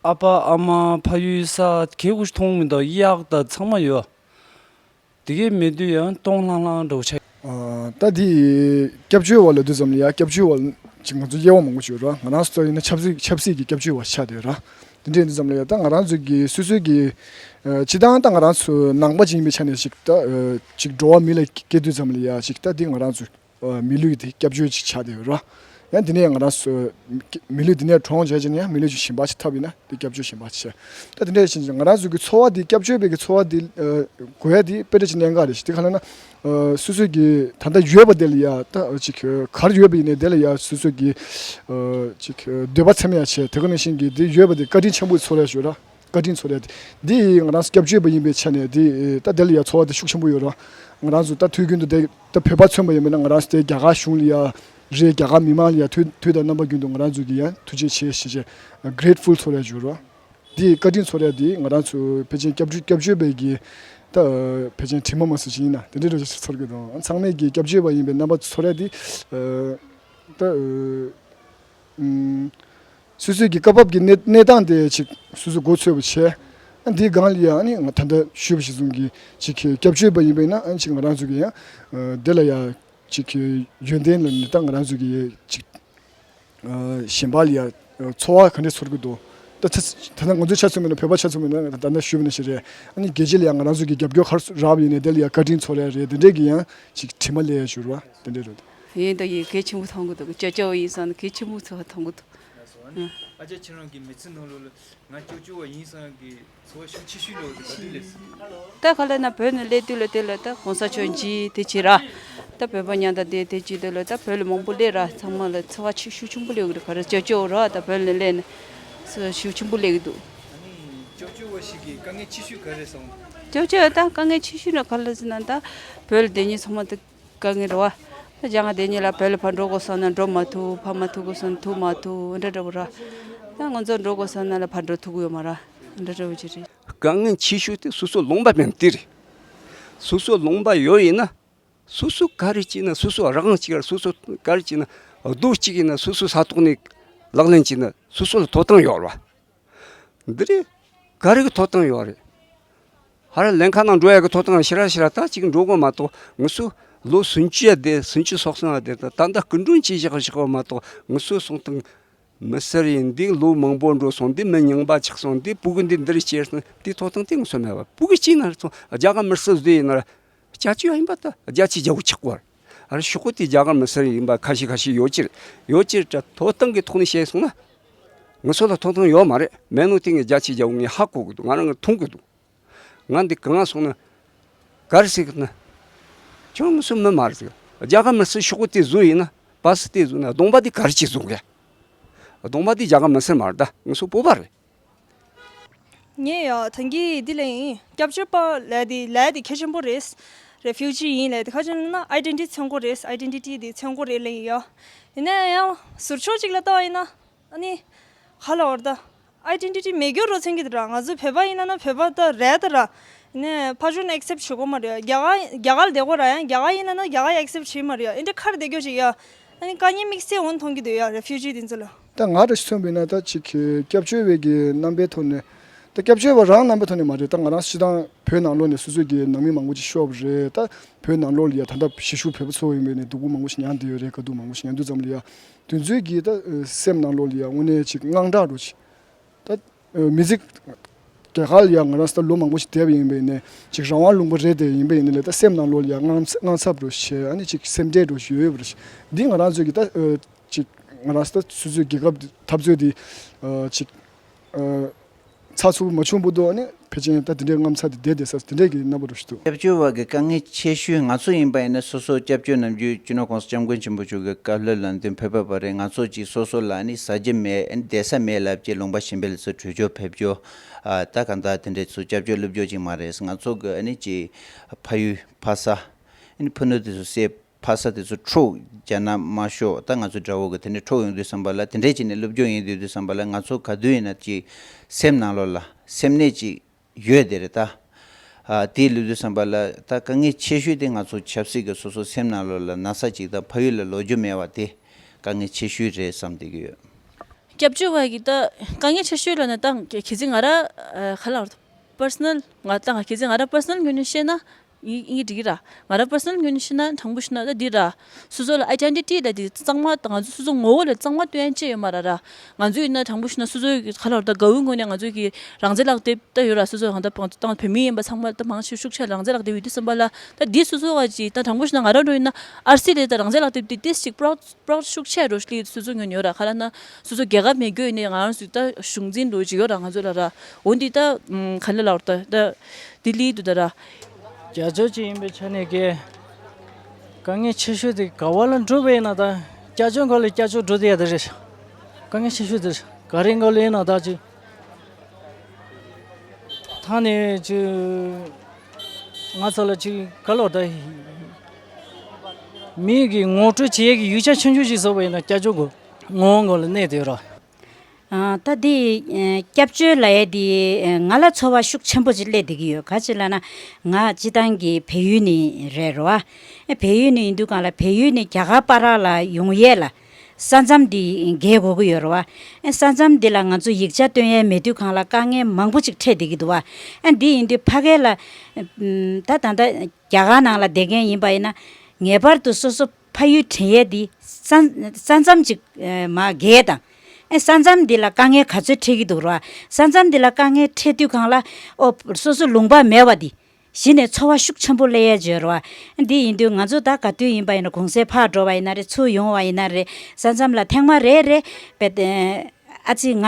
ཨ་ཕ་ཨ་མ་ཕ་ཡུལ་ས་གས་ཁུ་མཐོང་མི་འདུག་གཡག་དང་ཚང་མ་ཡོད། དེ་གས་མེད་དུས་ཡང་སྟོང་ལྷང་ལྷང་འདྲ་བོ་ཆགས། ཨ། ད་དེ་སྐྱབས་བཅོལ་བ་ལབ་དུས་ཙམ་ལ་ཡ་སྐྱབས་བཅོལ་བ་ཅིག་ང་ཚོ་དབྱེ་བ་མང་པོ་ཅིག་ཡོད་ར། ང་རང་ཚོ་ཡིན་ན་ཆབ་སྲིད་ཆབ་སྲིད་ཀྱི་སྐྱབས་བཅོལ་བ་ཆགས་བསྡད་ཡོད་ར། དེ་འདྲ་ཡིན་དུས་ཙམ་ལ་ཡ་ད་ང་རང་ཚོ་གི་སོ་སོའི་གི་ཨ། སྤྱི་བཏང་ད་ང་རང་ཚོ་ནང་པ་ཅིག་ཡིན་པའི་ཆ་ནས་ཅིག་ད་ཨ། ཅིག་འགྲོ་བ་མི་ལ་སྐྱེ་དུས་ཙམ་ལ་ཡ་ཅིག་ད་དེ་ང་རང་ཚོ་ཨ། མི་ལུས་དེ་སྐྱབས་བཅོལ་ཅིག་ཆགས་བསྡད་ཡོད་ར། ཡང་དེ་ནས་ང་རང་ཚོ་མི་ལུས་དེ་ནས་གྲོངས་བྱས་ཀྱི་ནས་ཡང་མི་ལུས་ཅིག་གཞན་པ་ཅིག་ཐོབ་ཡིན་ན་དེ་སྐྱབས་བཅོལ་གཞན་པ་ཅིག་ཆགས། ད་དེ་འདྲ་ཡིན་ཕྱིན་ང་རང་ཚོ་གི་ཚོར་བ་དེ་སྐྱབས་བཅོལ་བའི་གི་ཚོར་བ་དེ་ཨ། དགོས་ཡ་དེ་དཔེ་འདྲ་ཅིག་གནད་འགག་རེད་ཤག་དེ་ག་ལབ་ན། ཨ། སོ་སོ་གི་ད་ལྟ་ཡོད་པ་དེ་ལ་ཡ་ད་ཅིག་ག་རེ་ཡོད་པ་ཡིན་ནའི་དེ་ལ་ཡ་སོ་སོ་གི་ཨ། ཅིག་འདོད་པ་ཚིམ་ཡ་བྱས། དེ་ག་ནང་བཞིན་གི་དེ་ཡོད་པ་དེ་བཀའ་དྲིན་ཆེན་པོ་ཚོར་ཡ་ཞུ་ར། བཀའ་དྲིན་ཚོར་ཡ་དེ་འདི་ང་རང་ཚོ་སྐྱབས་བཅོལ་བ་ཡིན་པའི་ཆ་ནས་དེ་ད་དེ་ལ་ཡ་ཚོར་བ་དེ་ཤུགས་ཆེན་པོ་ཡོད་ར། ང་རང་ཚོ་ད་དུས་རྒྱུན་དུ་དེ་ད་བོད་པ་མཚོན་པ་ཡིན་པ་ན་ང་རང་ཚོ་དེ་རྒྱ་གར་གཞུང་ལ་ཡ་རེད། རྒྱ་གར་མི་མང་ལ་ཡ་དུས་དུས་དང་རྣམ་པ་ཀུན་ཏུ་ང་རང་ཚོ་གི་ཡ་ཐུགས་རྗེ་ཆེ་ཞེས་བྱས་grateful་ཚོར་ཡ་ཞུ་ར། དེ་བཀའ་དྲིན་ཚོར་ཡ་དེ་ང་རང་ཚོ་ཕལ་ཆེར་སྐྱབས་བཅོལ་སྐྱབས་བཅོལ་བའི་གི་ད་ཕལ་ཆེར་དྲི་མ་མ་ཟིན་ཞིག་ཡིན་ན་དེ་འདྲའི་འདྲ་ཞིག་ཚོར་གི་འདུག་ཚང་མས་གི་སྐྱབས་བཅོལ་བ་ཡིན་པའི་རྣམ་པ་ཚོར་ཡ་དེ་ད་ཨུམ། སོ་སོའི་གི་སྐབས་བབ་ཀྱི་གནས་གནས་སྟངས་དེ་ཅིག་སོ་སོ་མགོ་ཚོད་པོ་བྱས། ཨ་འདིའི་སྒང་ལ་ཡང་ཨ་ནི་ང་ད་ལྟ་ཞུས་པ་ཞིག་བཟུང་གི་ཅིག་གི་སྐྱབས་བཅོལ་བ་ཡིན་པས་ན་ཨ་ཅིག་ང་རང་ཚོ་གི་ཡང་ཨ་དེ་ལ་ཡང་ཅིག་གི་ཡོན་ཏན་ལ་ནི་ད་ང་རང་ཚོ་གི་ཅིག་ཨ་གཞན་པ་ལ་ཡང་ཚོར་བ་ག་འདྲ་ཚོར་གི་འདུག་ད་ད་ད་ལྟ་ང་ཚོའི་ཆ་མཚོན་པ་ཡིན་ན་བོད་པ་ཆ་མཚོན་པ་ཡིན་ན་ད་ལྟ་ཞུས་པ་ནང་བཞིན་རེད། ཨ་ནི་རྒྱལ་སྤྱི་ལ་ཡང་ང་རང་ཚོ་གི་རྒྱབ་སྐྱོར་ག་རེ་རག་པ་ཡིན་ནའི་དེ་ལ་ཡང་བཀའ་དྲིན་ཚོར་ཡ་རེད། དེ་འདྲས་ཀྱི་ཡང་ཅིག་དྲི་མ་སླེབས་ཡ་ཞུ་ར་བ་དེ་འདྲས་རེད། ཡིན་དང་ཡིན། གལ་ཆེན་པོ་མཐོང་གི་འདུག་སྐྱབས་བཅོལ་བ་ཡིན་ཙང་ནི་གལ་ཆེན་པོ་ཚོར་བ་མཐོང་གི་འདུག་ཨ་ཅག་ཁྱེད་རང་གི་མི་ཚེ་ནང་ལོགས་ལ་ང་སྐྱབས་བཅོལ་བ་ཡིན་ཙང་གི་ཚོར་བ་ཤུགས་ཆེ་ཤོས་ལོག་འདུག་ག་དུས་ལས་སོང་། ད་ག་ལ་ན་བོད་ནས་སླེབས་དུས་ལ་དེ་ལ་ད་གོང་ས་མཆོག་མཇལ་དེ་བྱས་ར། ད་བོད་པ་ཉམ་ཐག་དེ་དེ་བྱས་དུས་ལ་ད་བོད་ལ་མང་པོ་སླེབས་ར། ཚང་མ་ལ་ཚོར་བ་ཆེ་ཤུགས་ཆེན་པོ་སླེབས་ཀྱི་རེད། ག་རེ་སྐྱབས་བཅོལ་བ་ར། ད་བོད་ནས་སླེབས་ནས་ཚོར་བ་ཤུགས་ཆེན་པོ་སླེབས་ཀྱི་འདུག་སྐྱབས་བཅོལ་བ་ཞིག་གི་དཀའ་ངལ་ཆེ་ཤོས་ག་རེ་སོང་། སྐྱབས་བཅོལ་བ་ད་དཀའ་ངལ་ཆེ་ཤོས་ནི་ག་ལ་ཟེར་ན་ད་བོད་ལ་བསྡད་མཁན་ཚང་མ་ད་དཀའ་ངལ་རེད་བ། ད་རྒྱ་གར་དེ་གཉིས་ལ་བོད་ལ་ཕར་འགྲོ་དགོས་བསམ་ན་འགྲོ་མ་ཐུབ། ཕར་མ་ཐུབ་དགོས་བསམ་ན་ཐུབ་མ་ཐུབ་འདྲ་འདྲ་བོ་ར། ད་ང་ཚོ་འགྲོ་དགོས་བསམ་ན་ལ་ཕར་འགྲོ་ཐུབ་ཀྱི་ཡོད་མ་ར། འདྲ་འདྲ་བོ་ཅིག་རེད། དཀའ་ངལ་ཆེ་ཤོས་དེ་སོ་སོ་ལུང་པ་མེད་དེ་རེད། སོ་སོ་ལུང་པ་ཡོད་ཡིན་ན་སོ་སོ་ག་རེ་བྱས་ན་སོ་སོ་རང་གཅིག་ར། སོ་སོ་ག་རེ་བྱས་ན་རྡོ་གཅིག་ཡིན་ན་སོ་སོ་ས་ཐོག་ནས་ལག་ལེན་བྱས་ན་སོ་སོ་ལ་ཐོབ་ཐང་ཡོད་རེད་བ། འདི་རེད། ག་རེ་གི་ཐོབ་ཐང་ཡོད་རེད། ཧ་ར་ལྷན་ཁང་ནང་འགྲོ་ཡ་གི་ཐོབ་ཐང་ཞེ་དྲག་ཞེ་དྲག་ད་ཅིག་འགྲོ་དགོས་མ་གཏོགས། ང་ཚོ་ལོ་སུམ་ཅུ་ཡ་བསྡད། སུམ་ཅུ་སོ་གསུམ་ཡ་བསྡད། ད་ད་ལྟ་སྐུ་མགྲོན་གྱིས་བཞག་བཞག་པ་མ་གཏོགས། ང་ཚོ་སོང་སྟངས་མི་སེར་ཡིན་འདི་ལོ་མང་པོ་འགྲོ་སོང་། འདི་མི་རྙིང་པ་ཆགས་སོང་། འདི་ཕྲུ་གུ་འདི་འདིར་སྐྱེས་སོང་། འདི་ཐོབ་ཐང་དེ་ང་ཚོ་མེད་པ། ཕྲུ་གུ་སྐྱེས་ན་ར་ཚོ་རྒྱ་གར་མི་སེར་བཟོས་ཡིན་ན་ར། སྐྱབས་བཅོལ་ཡིན་པ་ད་རྒྱ་ཆེ་རྒྱ་བོ་ཆགས་པ་རེད། ཨ་ར་ཤོག་གུ་དེ་རྒྱ་གར་མི་སེར་ཡིན་པ་ཁ་ཤས་ཁ་ཤས་ཡོད་ཀྱི་རེད། ཡོད་ཀྱི་རེད། ད་ཐོབ་ཐང་གི་ཐོག་ནས་བཤད་སོང་ན་ང་ཚོ་ལ་ཐོབ་ཐང་ཡོད་མ་རེད། མེད་ནོ་དེ་ངས་རྒྱ་ཆེ་རྒྱ་བོ་ངས་ཧ་གོ་གི་འདུག་ང་རང་གིས་མཐོང་གི་འདུག་ང་འདི་གང་སོང་ན་ག་རེ་ཟེར་གི་ན། ཁྱོད་ང་ཚོ་མི་མ་རེད་ཟེར། རྒྱ་གར་མི་སེར་ཤོག་གུ་དེ་བཟོས་ཡིན་ན། པ་སི་དེ་བཟོས་ན་གདོང་པ་དེ་ག་རེ་བྱས་བཟོ་གི། གདོང་པ་དེ་རྒྱ་གར་མི་སེར་མ་རེད། ད་ང་ཚོ་བོད་པ་རེད། ངས་ཡ་ད་གིན་འདི་ལ་ཡིན། སྐྱབས་བཅོལ་པ་ལབ་དེ་ལབ་དེ་གལ་ཆེན་པོ་རེད། རེ་ཕིའུ་ཇི་ཡིན་ལབ་དེ་ག་ཅི་ལབ་ན་ཨའི་ཌེན་ཊི་ཊི་མཚོན་གྱི་རེད། ཨའི་ཌེན་ཊི་ཊི་དེ་མཚོན་གྱི་རེད་ལབ་ཡིན་ཡ། ཡིན་ན་ཡང་ཟུར་ཕྱོགས་གཅིག་ལ་ལྟ་བ་ཡིན་ན། ཨ་ནི། ག་ལབ་དགོས་རེད་ད། ཨའི་ཌེན་ཊི་ཊི་མེད་རྒྱུ་རོ་མཚོན་གྱི་འདུག་ར། ང་ཚོ་བོད་པ་ཡིན་ན་ན་བོད་པ་ད་རེད་ད་ར། ནས་ཕར་ཕྱོགས་ནས་ཨེག་སེབ་བྱེད་དགོས་མ་རེད། རྒྱ་གར་རྒྱ་གར་ལ་བསྡད་དགོས་ར། ཡང་རྒྱ་གར་ཡིན་ན་ན་རྒྱ་གར་ཨེག་སེབ་བྱེད་མ་རེད། ཨེ་འདྲ་ཁར་བསྡད་རྒྱུ་ཞིག་ཡ། ཨ་ནི་དཀའ་ངལ་དམིགས་བསལ་འོང་མཐོང་གི་འདུག་ཡ། རེ་ཕིའུ་ཇི་དེ་ཚོ་ལ། ད་ང་རང་མཚོན་པ་ཡིན་ན་ད་ཅིག་གི་སྐྱབས་བཅོལ་བའི་གི་རྣམ་པའི་ཐོག་ནས། ད་སྐྱབས་བཅོལ་བ་རང་རྣམ་པའི་ཐོག་ནས་མ་རེད། ད་ང་རང་སྤྱིར་བཏང་བོད་ནང་ལོགས་ནས་སོ་སོའི་གི་ནང་མི་མང་པོ་ཅིག་ཤོར་བ་རེད། ད་བོད་ནང་ལོགས་ལ་ཡ་ད་ལྟ་གཞིས་བཞུགས་བོད་པ་ཚོ་ཡིན་པ་ཡིན་ནའི་སྡུག་པོ་མང་པོ་ཞིག་མྱངས་བསྡད་ཡོད་རེད། དཀའ་སྡུག་མང་པོ་ཞིག་མྱངས་དུས་ཙམ་ལ་ཡ། དེ་ཚོའི་གི་ད་སེམས་ནང་ལོགས་ལ་ཡ་དངོས་གནས་ཅིག་དངངས་སྐྲག་འདྲ་ཅིག་ད་མི་ཚེ་རྒྱ་གར་ལ་ཡ་ང་རང་ད་ལོ་མང་པོ་ཞིག་བསྡད་པ་ཡིན་པ་ཡིན་ནའི་ཅིག་རང་དབང་ལུང་པ་རེད་དེ། ཡིན་པ་ཡིན་ནའི་ལ་ད་སེམས་ནང་ལོགས་ལ་ཡ་དངངས་དངངས་འཚབ་འདྲ་ཞིག་ཨ་ནི་ཅིག་སེམས་ཁྲལ་འདྲ་ཞིག་ཡོད་ཡོད་པ་རེད། འདི་ང་རང་ཚོའི་གི་ད་ཅིག་ང་རང་ད་སོ་སོའི་རྒྱལ་ཁབ་འཐབ་རྩོད་འདི་ཅིག་ཚགས་ཚུད་པོ་མ་བྱུང་བར་དུ་ཨ་ནི་ཕལ་ཆེར་ད་དེ་འདྲའི་དངངས་འཚབ་དེ་བསྡད་བསྡད་ས་དེ་འདྲའི་གི་རྣམ་པ་འདྲ་ཞིག་འདུག་སྐྱབས་བཅོལ་བ་གི་དཀའ་ངལ་ཆེ་ཤོས་ང་ཚོ་ཡིན་པ་ཡིན་ན་སོ་སོ་སྐྱབས་བཅོལ་ནམ་རྒྱུན་སྤྱི་ནོར་༸གོང་ས་༸སྐྱབས་མགོན་ཆེན་པོ་མཆོག་གི་བཀའ་སློབ་ལམ་སྟོན་ཕེབས་པ་རེད། ང་ཚོ་ཅིག་སོ་སོ་ལ་ཨ་ནི་ཟ་རྒྱུ་མེད། ཨ་ནི་བསྡད་ས་མེད་ལབ་ཀྱི་ལུང་པ་གཞན་པ་ལ་ཚུར་བྲོས་བྱོལ་ཕེབས་རྒྱུ། ཨ་ད་གང་ལྟར་དེ་འདྲའི་ཚུར་སྐྱབས་བཅོལ་སླེབས་རྒྱུ་ཅིག་མ་རེད། ང་ཚོ་གི་ཨ་ནི་ཅིག་ཕ་ཡུལ་ཕ་ས་ཨ་ནི་ཕུ་ནུ་དེ་ཚོ་བསད། ཕ་ས་དེ་ཚོ་འཕྲོག་རྒྱ་ནག་དམར་ཤོག་ད་ང་ཚོ་དགྲ་བོ་གི་དེ་འདྲ་འཕྲོག་ཡོང་དུས་ཙམ་པ་ལ། དེ་འདྲས་བྱས་ནས་སློབ་སྦྱོང་ཡིན་དུས་དུས་ཙམ་པ་ལ་ང་ཚོ་ག་དུས་ཡིན་ན་ཅིག་སེམས་ནང་ལོགས་ལ་སེམས་ནད་ཅིག་ཡོད་དེ་རེད་ད། ཨ་དེ་ལུས་དུས་ཙམ་པ་ལ་ད་དཀའ་ངལ་ཆེ་ཤོས་དེ་ང་ཚོ་ཆབ་སྲིད་ཀྱི་སོ་སོ་སེམས་ནང་ལོགས་ལ་ན་ཚ་ཅིག་དང་ཕ་ཡུལ་ལ་ལོག་རྒྱུ་མེད་པ་དེ་དཀའ་ངལ་ཆེ་ཤོས་རེད་བསམ་བསྡད་ཀྱི་ཡོད། སྐྱབས་བཅོལ་བ་གི་ད་དཀའ་ངལ་ཆེ་ཤོས་ལ་ནི་ད་གལ་སྲིད་ང་ར་ཨ་ག་ལབ་ར། པར་སོ་ནལ་ང་ད་ང་གལ་སྲིད་ང་ར་པར་སོ་ནལ་ངོས་ནས་བཤད་ན་ཡིན་ཡིན་འགྲིག་གི་ར། ང་ར་པར་སོ་ནལ་ངོས་ནས་བཤད་ན་དྲང་པོ་བཤད་ན་ད་འདི་ར། སོ་སོ་ལ་ཨའི་ཌེན་ཊི་ཊི་ལབ་དེ་གཙང་མ་ད་ང་ཚོ་སོ་སོ་ངོ་བོ་ལ་གཙང་མ་སྟོན་ཡ་ཅི་ཡོད་མ་ར་ར། ང་ཚོ་ཡིན་ན་དྲང་པོ་བཤད་ན་སོ་སོ་གི་ག་ལབ་ར། ད་དགའ་བོའི་ངོས་ནས་ང་ཚོ་གི་རང་བཙན་ལག་དེབ་ད་ཡོད་ར། སོ་སོ་གང་ལྟར་བང་ད་བོད་མི་ཡིན་པ་ཚང་མ་ད་མང་ཤོས་ཤུགས་ཆེ་རང་བཙན་ལག་དེབ་ཡོད་དུས་ཙམ་པ་ལ། ད་འདི་སོ་སོ་ག་ཅིག་ད་དྲང་པོ་བཤད་ན་ང་ར་འགྲོ་ཡིན་ན་ཨར་སི་ལས་ད་རང་བཙན་ལག་དེབ་དེ་ཏིས་ཅིག་པྲོ་པྲོ་ཤུགས་ཆེ་འགྲོ་ཤི་ལི་སོ་སོ་ངོས་ནས་ཡོད་ར། ག་ལབ་ན་སོ་སོ་རྒྱལ་ཁབ་མེད་རྒྱུ་ཡིན་ནའི་ང་རང་ཚོ་ད་གཞུང་འཛིན་འགྲོ་ཅིག་ཡོད་ར་ང་ཚོ་ལ་ར། འོ་འདི་ད་ག་ལ་ལབ་ར། ད་ད་ལྡི་ལི་དུ་ད་ར། རྒྱ་ཇོ་ཅིག་ཡིན་པའི་ཆ་ནས་ཀྱི་དཀའ་ངལ་ཆེ་ཤོས་དེ་ག་བ་ལ་འགྲོ་བས་ན་ད་སྐྱ་ཅོ་ག་ལ་སྐྱ་ཅོ་འགྲོ་དེ་ཡ་དེ་རེད། དཀའ་ངལ་ཆེ་ཤོས་དེ་རེད། ག་རེ་ག་ལ་ཡིན་ན་ད་ཅིག་ཐང་ནས་ཅིག་ང་ཚོ་ལ་ཅིག་ག་ལོ་ད་མི་གི་ངོ་སྤྲོད་བྱེད་ཡས་ཀྱི་ཡིག་ཆ་ཆུང་ཆུང་ཅིག་བཟོ་བ་ཡིན་ན་སྐྱ་ཅོ་གོ་ངོ་གོ་ལ་གནས་དེ་ར། ཨ་ད་འདི་ཨ་སྐྱབས་བཅོལ་ལབ་ཡས་འདི་ཨ་ང་ལ་ཚོར་བ་ཤུགས་ཆེན་པོ་ཅིག་སླེབས་བསྡད་ཀྱི་ཡོད། ག་ཅི་ལབ་ན་ང་སྤྱིར་བཏང་གི་བལ་ཡུལ་ནས་རེད་རོ། ཨ་བལ་ཡུལ་ནས་ཡིན་དུས་གང་ལ་བལ་ཡུལ་ནས་རྒྱ་གར་བར་ལ་ཡོང་ཡས་ལ། ས་མཚམས་འདི་བརྒལ་དགོས་ཀྱི་ཡོད་རེད་བ། ཨ་ས་མཚམས་འདི་ལ་ང་ཚོ་ཡིག་ཆ་སྟོན་ཡས་མེད་དུས་གང་ལ་དཀའ་ངལ་མང་པོ་ཅིག་འཕྲད་བསྡད་ཀྱི་འདུག་བ། ཨ་འདི་ཡིན་དུས་ཕ་གི་ལ་ཨམ་ད་ད་ལྟ་རྒྱ་གར་ནང་ལ་བསྡད་མཁན་ཡིན་པ་ཡིན་ན་ངེས་པར་དུ་སོ་སོ་ཕ་ཡུལ་དྲན་ཡས་འདི་ས་ས་མཚམས་ཅིག་ཨ་མར་བརྒལ་དང་། ཨ་ས་མཚམས་འདི་ལ་དཀའ་ངལ་ག་ཚོད་འཕྲད་ཀྱི་འདུག་རེད་བ། ས་མཚམས་འདི་ལ་དཀའ་ངལ་འཕྲད་དུས་གང་ལ་ཨོ་སོ་སོ་ལུང་པ་མེད་པ་འདི། གཞི་ནས་ཚོར་བ་ཤུགས་ཆེན་པོ་སླེབས་ཡ་ཅིག་ཡོད་རེད་བ། འདི་ཡིན་དུས་ང་ཚོ་ད་ག་དུས་ཡིན་པ་ཡིན་ན་གུང་སེང་ཕར་འགྲོ་བ་ཡིན་ན་རེད། ཚུར་ཡོང་བ་ཡིན་ན་རེད། ས་མཚམས་ལ་ཐེངས་མ་རེ་རེ་བེད་ཨ་ཙི་ང་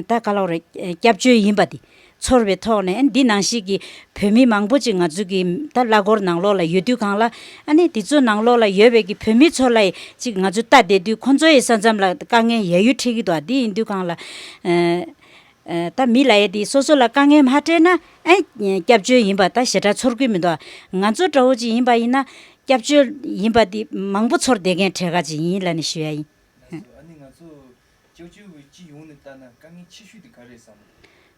ད་ག་ལབ་རེད། སྐྱབས་བཅོལ་ཡིན་པ་འདི་ཚོར་བའི་ཐོག་ནས། འདི་ནང་བཞིན་གྱི་བོད་མི་མང་པོ་ཅིག་ང་ཚོ་གི་ད་གླ་འཁོར་ནང་ལོགས་ལ་ཡོད་དུས་སྒང་ལ། ཨ་ནི་འདི་ཚོ་ནང་ལོགས་ལ་ཡོད་པའི་གི་བོད་མི་ཚོ་ལ་ཅིག་ང་ཚོ་ལྟ་བསྡད་དུས་ཁོང་ཚོ་ཡི་ས་མཚམས་ལ་དཀའ་ངལ་ཡ་ཡུ་འཕྲད་ཀྱི་འདུག་འདི་ཡིན་དུས་སྒང་ལ། ཨ་ད་མི་ལ་ཡ་དེ་སོ་སོ་ལ་དཀའ་ངལ་མ་འཕྲད་ན། ཨ་སྐྱབས་བཅོལ་ཡིན་པ་ད་ཞེ་དྲག་ཚོར་གི་མི་འདུག་ང་ཚོ་འདྲ་བོ་ཅིག་ཡིན་པ་ཡིན་ན་སྐྱབས་བཅོལ་ཡིན་པ་དེ་མང་པོ་ཚོར་བསྡད་མཁན་གྲས་ཀ་ཅིག་ཡིན་ལབ་ནས་ཞུ་ཡ་ཡིན། ལགས་སོ། ཨ་ནི་ང་ཚོ་སྐྱབས་བཅོལ་བའི་སྤྱི་ཡོངས་ནས་ལྟ་ན་དཀའ་ངལ་ཆེ་ཤོས་དེ་ག་རེ་རེད་བསམ།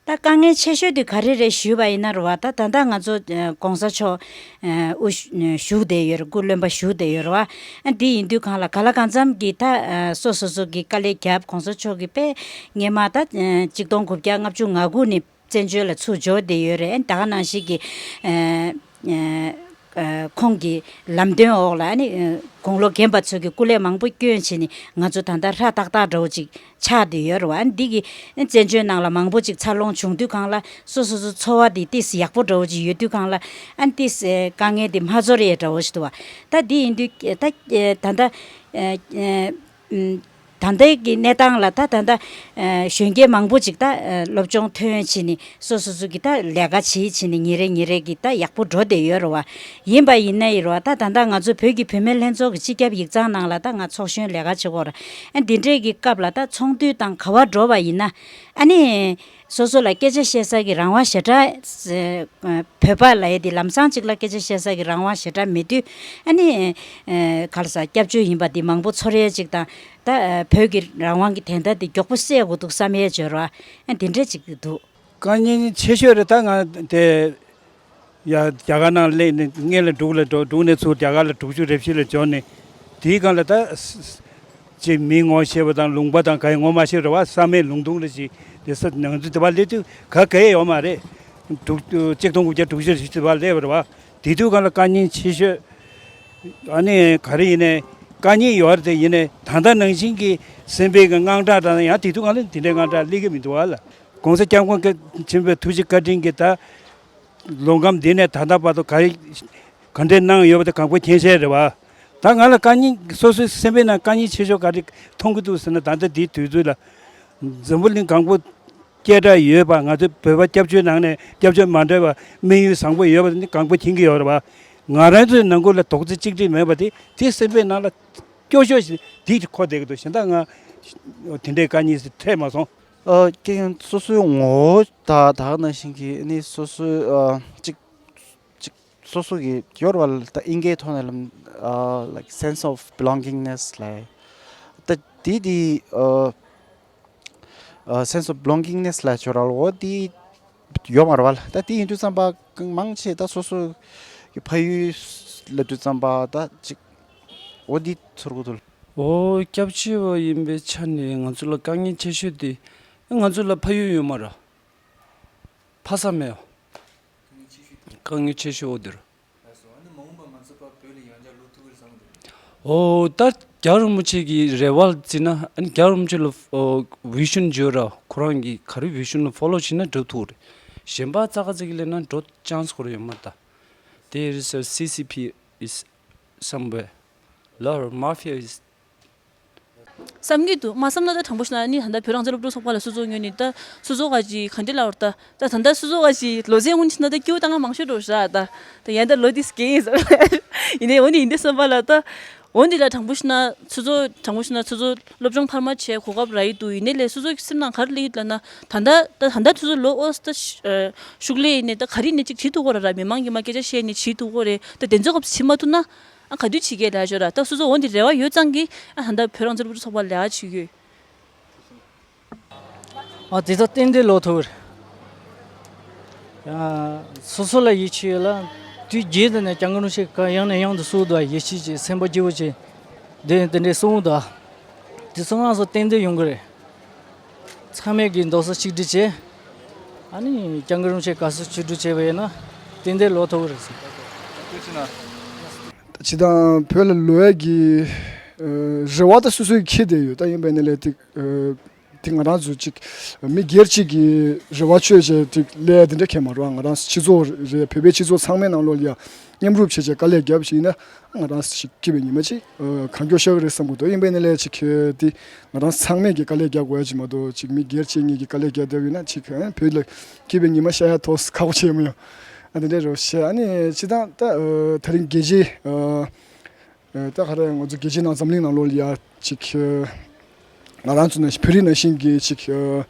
ད་དཀའ་ངལ་ཆེ་ཤོས་དེ་ག་རེ་རེད་ཞུས་པ་ཡིན་ན་རེད་བ། ད་ད་ལྟ་ང་ཚོ་ཨ་༸གོང་ས་མཆོག་ཨ་དབུ་བཞུགས་བསྡད་ཡོད་རེད། སྐུ་བློན་པ་བཞུགས་བསྡད་ཡོད་རེད་བ། ཨ་འདི་ཡིན་དུས་སྒང་ལ་ག་ལ་གང་འཚམ་གྱི་ད་ཨ་སོ་སོ་སོ་གི་དཀའ་ལས་བརྒྱབ། ༸གོང་ས་མཆོག་གིས་དཔེ་སྔས་མ་ད་ཨ་གཅིག་སྟོང་དགུ་བརྒྱ་ལྔ་བཅུ་ང་དགུ་ནས་བཙན་བྱོལ་ལ་ཚུར་འབྱོར་བསྡད་ཡོད་རེད། ཨ་ད་ག་ནང་བཞིན་གྱི་ཨ་ཨ་ཁོང་གི་ལམ་སྟོན་འོག་ལ་ཨ་ནི་ཨ་དགུང་ལོ་རྒན་པ་ཚོ་གི་སྐུ་ལས་མང་པོ་བསྐྱོན་བྱས་ནས་ང་ཚོ་ད་ལྟ་ཧྲ་ཏག་ཏག་འདྲ་བོ་ཅིག་ཆགས་བསྡད་ཡོད་རེད་བ། ཨ་འདི་གི་བཙན་བྱོལ་ནང་ལ་མང་པོ་ཅིག་འཚར་ལོངས་བྱུང་དུས་སྒང་ལ་སོ་སོ་སོ་ཚོར་བ་དེ་ཏིས་ཡག་པོ་འདྲ་བོ་ཅིག་ཡོད་དུས་སྒང་ལ། ཨ་ཏིས་དཀའ་ངལ་དེ་མ་ཚོར་ཡས་འདྲ་བོ་ཞིག་འདུག་བ། ད་འདི་ཡིན་དུས་ད་ད་ལྟ་ད་ལྟའི་གི་གནས་སྟངས་ལ་ད་ད་ལྟ་གཞོན་སྐྱེས་མང་པོ་ཅིག་ད་སློབ་སྦྱོང་ཐོན་བྱས་ནས་སོ་སོ་སོ་གི་ད་ལས་ཀ་བྱེད་བྱས་ནས་ཉིན་རེ་ཉིན་རེ་གི་ད་ཡག་པོ་འགྲོ་བསྡད་ཡོད་རེད་བ། ཡིན་པ་ཡིན་ན་ཡིན་རེད་བ། ད་ད་ལྟ་ང་ཚོ་བོད་ཀྱི་བུད་མེད་ལྷན་ཚོགས་ཀྱི་སྤྱི་ཁྱབ་ཡིག་ཚང་ནང་ལ་ད་ང་ཚོགས་གཞོན་ལས་ཀ་བྱེད་ཀྱི་ཡོད་རེད། ཨ་འདི་འདྲས་ཀྱི་སྐབས་ལ་ད་ཚོགས་འདུ་དང་ག་བ་འགྲོ་བ་ཡིན་ན་ཨ་ནི། སོ་སོ་ལ་སྐད་ཆ་བཤད་ས་གི་རང་དབང་ཞེ་དྲག་བོད་པ་ལབ་ཡས་དེ་ལམ་སང་ཅིག་ལ་སྐད་ཆ་བཤད་ས་གི་རང་དབང་ཞེ་དྲག་མེད་དུས། ཨ་ནི་ག་ལ་ས་སྐྱབས་བཅོལ་ཡིན་པ་འདི་མང་པོ་ཚོར་ཡས་ཅིག་དང་། ད་བོད་ཀྱི་རང་དབང་གི་བདེན་མཐའ་འདི་མགྱོགས་པོ་གསལ་དགོས་འདུག་བསམ་ཡས་འབྱོར་བ། ཨ་འདི་འདྲས་ཅིག་འདུག་དཀའ་ངལ་ཆེ་ཤོས་རེད། ད་ང་དེ་ཡ་རྒྱ་གར་ནང་སླེབས་ནས་སྔོན་ལ་འབྲུག་ལ་འགྲོ། འབྲུག་ནས་ཚུར་རྒྱ་གར་ལ་དྲུག་ཅུ་རེ་བཞི་ལ་འབྱོར་ནས་དེའི་སྒང་ལ་ད་ཅིག་མི་ངོ་ཤེས་པ་དང་ལུང་པ་དང་ག་ཡི་ངོ་མ་ཤེས་རེད་བ། ས་མེད་ལུང་སྟོང་རེ་ཞིག་དེ་ས་ང་ཚོ་དེ་བ་སླེབས་དུས་ག་ག་ཡི་ཡོད་མ་རེད། དྲུག་གཅིག་སྟོང་དགུ་བརྒྱ་དྲུག་ཅུ་རེ་བཞི་དེ་བ་སླེབས་པ་རེད་བ། དེ་དུས་སྒང་ལ་དཀའ་ངལ་ཆེ་ཤོས། ཨ་ནི་ག་རེ་ཡིན་ནའི་དཀའ་ངལ་ཡོད་རེད། དེ་ཡིན་ནའི་ད་ལྟ་ནང་བཞིན་གྱི་སེམས་པའི་གི་དངངས་སྐྲག་དང་ཡང་དེ་དུས་སྒང་ལ་དེ་འདྲའི་དངངས་སྐྲག་སླེབས་ཀྱི་མི་འདུག་བ་ལ། ༸གོང་ས་༸སྐྱབས་མགོན་ཆེན་པོའི་ཐུགས་རྗེ་བཀའ་དྲིན་གྱིས་ད་ལོ་ཁམས་འདི་ནས་ད་ལྟ་བར་དུ་ག་རེ་ག་འདྲས་གནང་ཡོད་པ་དེ་གང་པོ་མཁྱེན་གསལ་རེད་བ། ད་ང་ལ་དཀའ་ངལ་སོ་སོའི་སེམས་པའི་ནང་དཀའ་ངལ་ཆེ་ཤོས་ག་རེ་མཐོང་གི་འདུག་ཟེར་ན། ད་ལྟ་འདིའི་དུས་ཚོད་ལ་འཛམ་བུ་གླིང་གང་པོ་སྐད་གྲགས་ཡོད་པ། ང་ཚོ་བོད་པ་སྐྱབས་བཅོལ་ནང་ནས་སྐྱབས་བཅོལ་མ་འདྲ་བ་དམིགས་ཡུལ་བཟང་པོ་ཡོད་པ་དེ་གང་པོ་མཁྱེན་གྱི་ཡོད་རེད་བ། ང་རང་ཚོའི་ནང་ཁུལ་ལ་རྡོག་རྩ་གཅིག་སྒྲིལ་མེད་པ་དེ་དེ་སེམས་པའི་ནང་ལ་སྐྱོ་ཤོས་ཤིག་དེ་འཁོར་བསྡད་ཀྱི་འདུག་གཞན་དག་ང་དེ་འདྲའི་དཀའ་ངལ་ཞིག་འཕྲད་མ་སོང་། ཨ་ཀྱེ་སོ་སོའི་ངོ་བོ་ད་ད་ག་ནང་བཞིན་གྱི་ནི་སོ་སོའི་ཨ་གཅིག་གཅིག་སོ་སོ་གི་ཡོད་རེད་བ་ལ། ད་ཨིན་སྐད་ཐོག་ནས་ལབ་ཨ་like sense of belongingness ལབ། ད་དེ་དེ་ཨ་ཨ་sense of belongingness ལབ་ཅོ་ར་ལོ་དེ་ཡོད་མ་རེད་བ་ལ། ད་དེ་ཡིན་དུས་ཙམ་པ་གང་མང་ཆེ་ད་སོ་སོ་གི་ཕ་ཡུལ་ལབ་དུས་ཙམ་པ་ད་གཅིག་འོ་དེ་ཚོར་གི་འདུག་ཨོ་སྐྱབས་བཅོལ་བ་ཡིན་པའི་ཆ་ནས་ང་ཚོ་ལ་དཀའ་ངལ་ཆེ་ཤོས་དེ་ང་ཚོ་ལ་ཕ་ཡུལ་ཡོད་མ་རེད། ཕ་ས་མེད། དཀའ་ངལ་ཆེ་ཤོས་འོ་དེ་རེད། ཨོ་ད་རྒྱལ་བ་རིན་པོ་ཆེ་གི་རེ་བ་བརྩིས་ན། ཨ་ནི་རྒྱལ་བ་རིན་པོ་ཆེ་ལ་ཨོ་བི་ཤན་བརྗོད་ར། ཁོ་རང་གི་ག་རེ་བི་ཤན་ལ་ཕོ་ལོ་བྱས་ན་འགྲོ་ཐུབ་རེད། གཞན་པ་ཙག་ཙིག་ལས་ན་འགྲོ་ཅན་སི་ཁོ་རང་ཡོད་མ་རེད་ད། There is a C C P is somewhere. Lord Mafia is བསམ་གྱི་འདུག་མ་བསམ་ན་ད་དྲང་པོ་བཤད་ན་ནི་ད་ལྟ་བོད་རང་བཙན་སློབ་ཕྲུག་ཚོགས་པ་ལ་སུ་ཚོགས་ཉོས་ནི་ད་སུ་ཚོགས་ག་ཅིག་ག་འདྲ་ལབ་ར། ད་ད་ད་ལྟ་སུ་ཚོགས་ག་ཅིག་ལོ་ཚད་སྔོན་ཕྱིན་ན་ད་སྐྱིད་པོ་ད་ང་མང་ཤོས་འགྲོ་ཤག་ད་ད་ཡང་ད་ལོ་དེ་སྐྱེ་ཡིན་ཟེར། ཡིན་ནའི་འོ་ནི་ཡིན་དེ་བསམ་པ་ལ་ད་འོ་འདི་ལ་དྲང་པོ་བཤད་ན་སུ་ཚོགས་དྲང་པོ་བཤད་ན་སུ་ཚོགས་སློབ་སྦྱོང་འཕར་མ་བྱས་གོ་སྐབས་རག་ཡི་འདུག་ཡིན་ནའི་ལས་སུ་ཚོགས་སེམས་ནང་ག་རེ་སླེབས་ཡོད་ལབ་ན། ད་ད་ད་ད་ད་སུ་ཚོགས་ལོ་ཨོ་ད་ཤུགས་ལས་ཡིན་ནའི་ད་ག་རེ་ཡིན་ནའི་ཅིག་བྱེད་ཐུབ་ཀྱི་རེད་ར། མི་མང་གི་མ་སྐད་ཆ་བཤད་ནའི་བྱེད་ཐུབ་ཀྱི་རེད། ད་དེ་ཚོ་སྐབས་བྱེད་མ་ཐུབ་ན། ཨ་ག་དུས་བྱེད་ཀྱི་ལབ་ཞོར་ད་སོ་སོ་འོ་འདི་རེ་བ་ཡོད་ཙང་གི་ཨ་ད་ལྟ་བོད་རང་བཙན་སློབ་ཕྲུག་ཚོགས་པ་ལས་ཀ་བྱེད་ཀྱི་ཡོད། ཨ་དེ་ཚོ་ཏན་ཏན་ལོག་ཐུབ་རེད། ཡང་སོ་སོ་ལ་ཡིད་ཆེས་ཡོད་ལ། དུས་རྒྱུན་དུ་ནས་སྐྱབས་མགོན་རིན་པོ་ཆེ་ག་ཡང་ནས་ཡང་དུ་གསུང་འདུག་ཡིད་ཆེས་ཀྱི་སེམས་པ་སྐྱིད་པོ་བྱེད། དེ་དེ་འདྲའི་གསུང་འདུག་དེ་ཚོ་ང་ཚོ་ཏན་ཏན་ཡོང་གི་རེད། ཚང་མས་ཀྱི་རྡོག་རྩ་གཅིག་སྒྲིལ་བྱས། ཨ་ནི་སྐྱབས་མགོན་རིན་པོ་ཆེ་དགའ་བསུ་ཆེ་དྲགས་བྱས་པ་ཡིན་ན་ཏན་ཏན་ལོག་ཐུབ་ཀྱི་རེད་ཟེར། སྤྱིར་བཏང་བོད་ལ་ལོག་ཡས་ཀྱི་ཨ་རེ་བ་ད་སོ་སོས་འཁྱེར་བསྡད་ཡོད། ད་ཡིན་པ་ཡིན་ན་ལས་དེ་ཨ་ དེ་ང་རང་ཚོ་ཅིག་མི་སྒེར་གཅིག་གི་རེ་བ་ཆོད་བྱས་ཅིག་ལས་དེ་འདྲ་ཁེལ་མ་རེད་བ། ང་རང་སྤྱི་ཚོགས་རེད། བོད་པའི་སྤྱི་ཚོགས་ཚང་མའི་ནང་ལོགས་ལ་ཡ་མཉམ་རུབ་བྱས་བྱས་དཀའ་ལས་བརྒྱབ་བྱས་ཡིན་ན། ང་རང་ཞིག་སྐྱིད་པའི་ཉི་མ་ཅིག་གང་མགྱོགས་ཤར་གི་རེད་བསམ་གི་འདུག་ཡིན་པས་ན་ལས་ཅིག་དེ་ང་རང་ཚང་མས་ཀྱི་དཀའ་ལས་རྒྱག་དགོས་ཡ་ཅིག་མ་གཏོགས། ཅིག་མི་སྒེར་གཅིག་གཉིས་ཀྱི་དཀའ་ལས་རྒྱག་བསྡད་ཡིན་ན་ཅིག་བོད་ལ་སྐྱིད་པའི་ཉི་མ་ཤར་ཡ་ཐོག་ཁག་པོ་བྱས་མི་ཡོང་། ཨ་དེ་འདྲ་རེད་བཤད། ཨ་ནི་སྤྱིར་བཏང་ད་དེ་རིང་རྒྱལ་སྤྱི་ད་ག་རེ་ང་ཚོ་རྒྱལ་སྤྱིའི་ནང་འཛམ་གླིང་ནང་ལོགས་ལ་ཡ་ཅིག་ང་རང་ཚོ་ནང་བཞིན་བོད་རིགས་ནང་བཞིན་གྱི་ཅིག་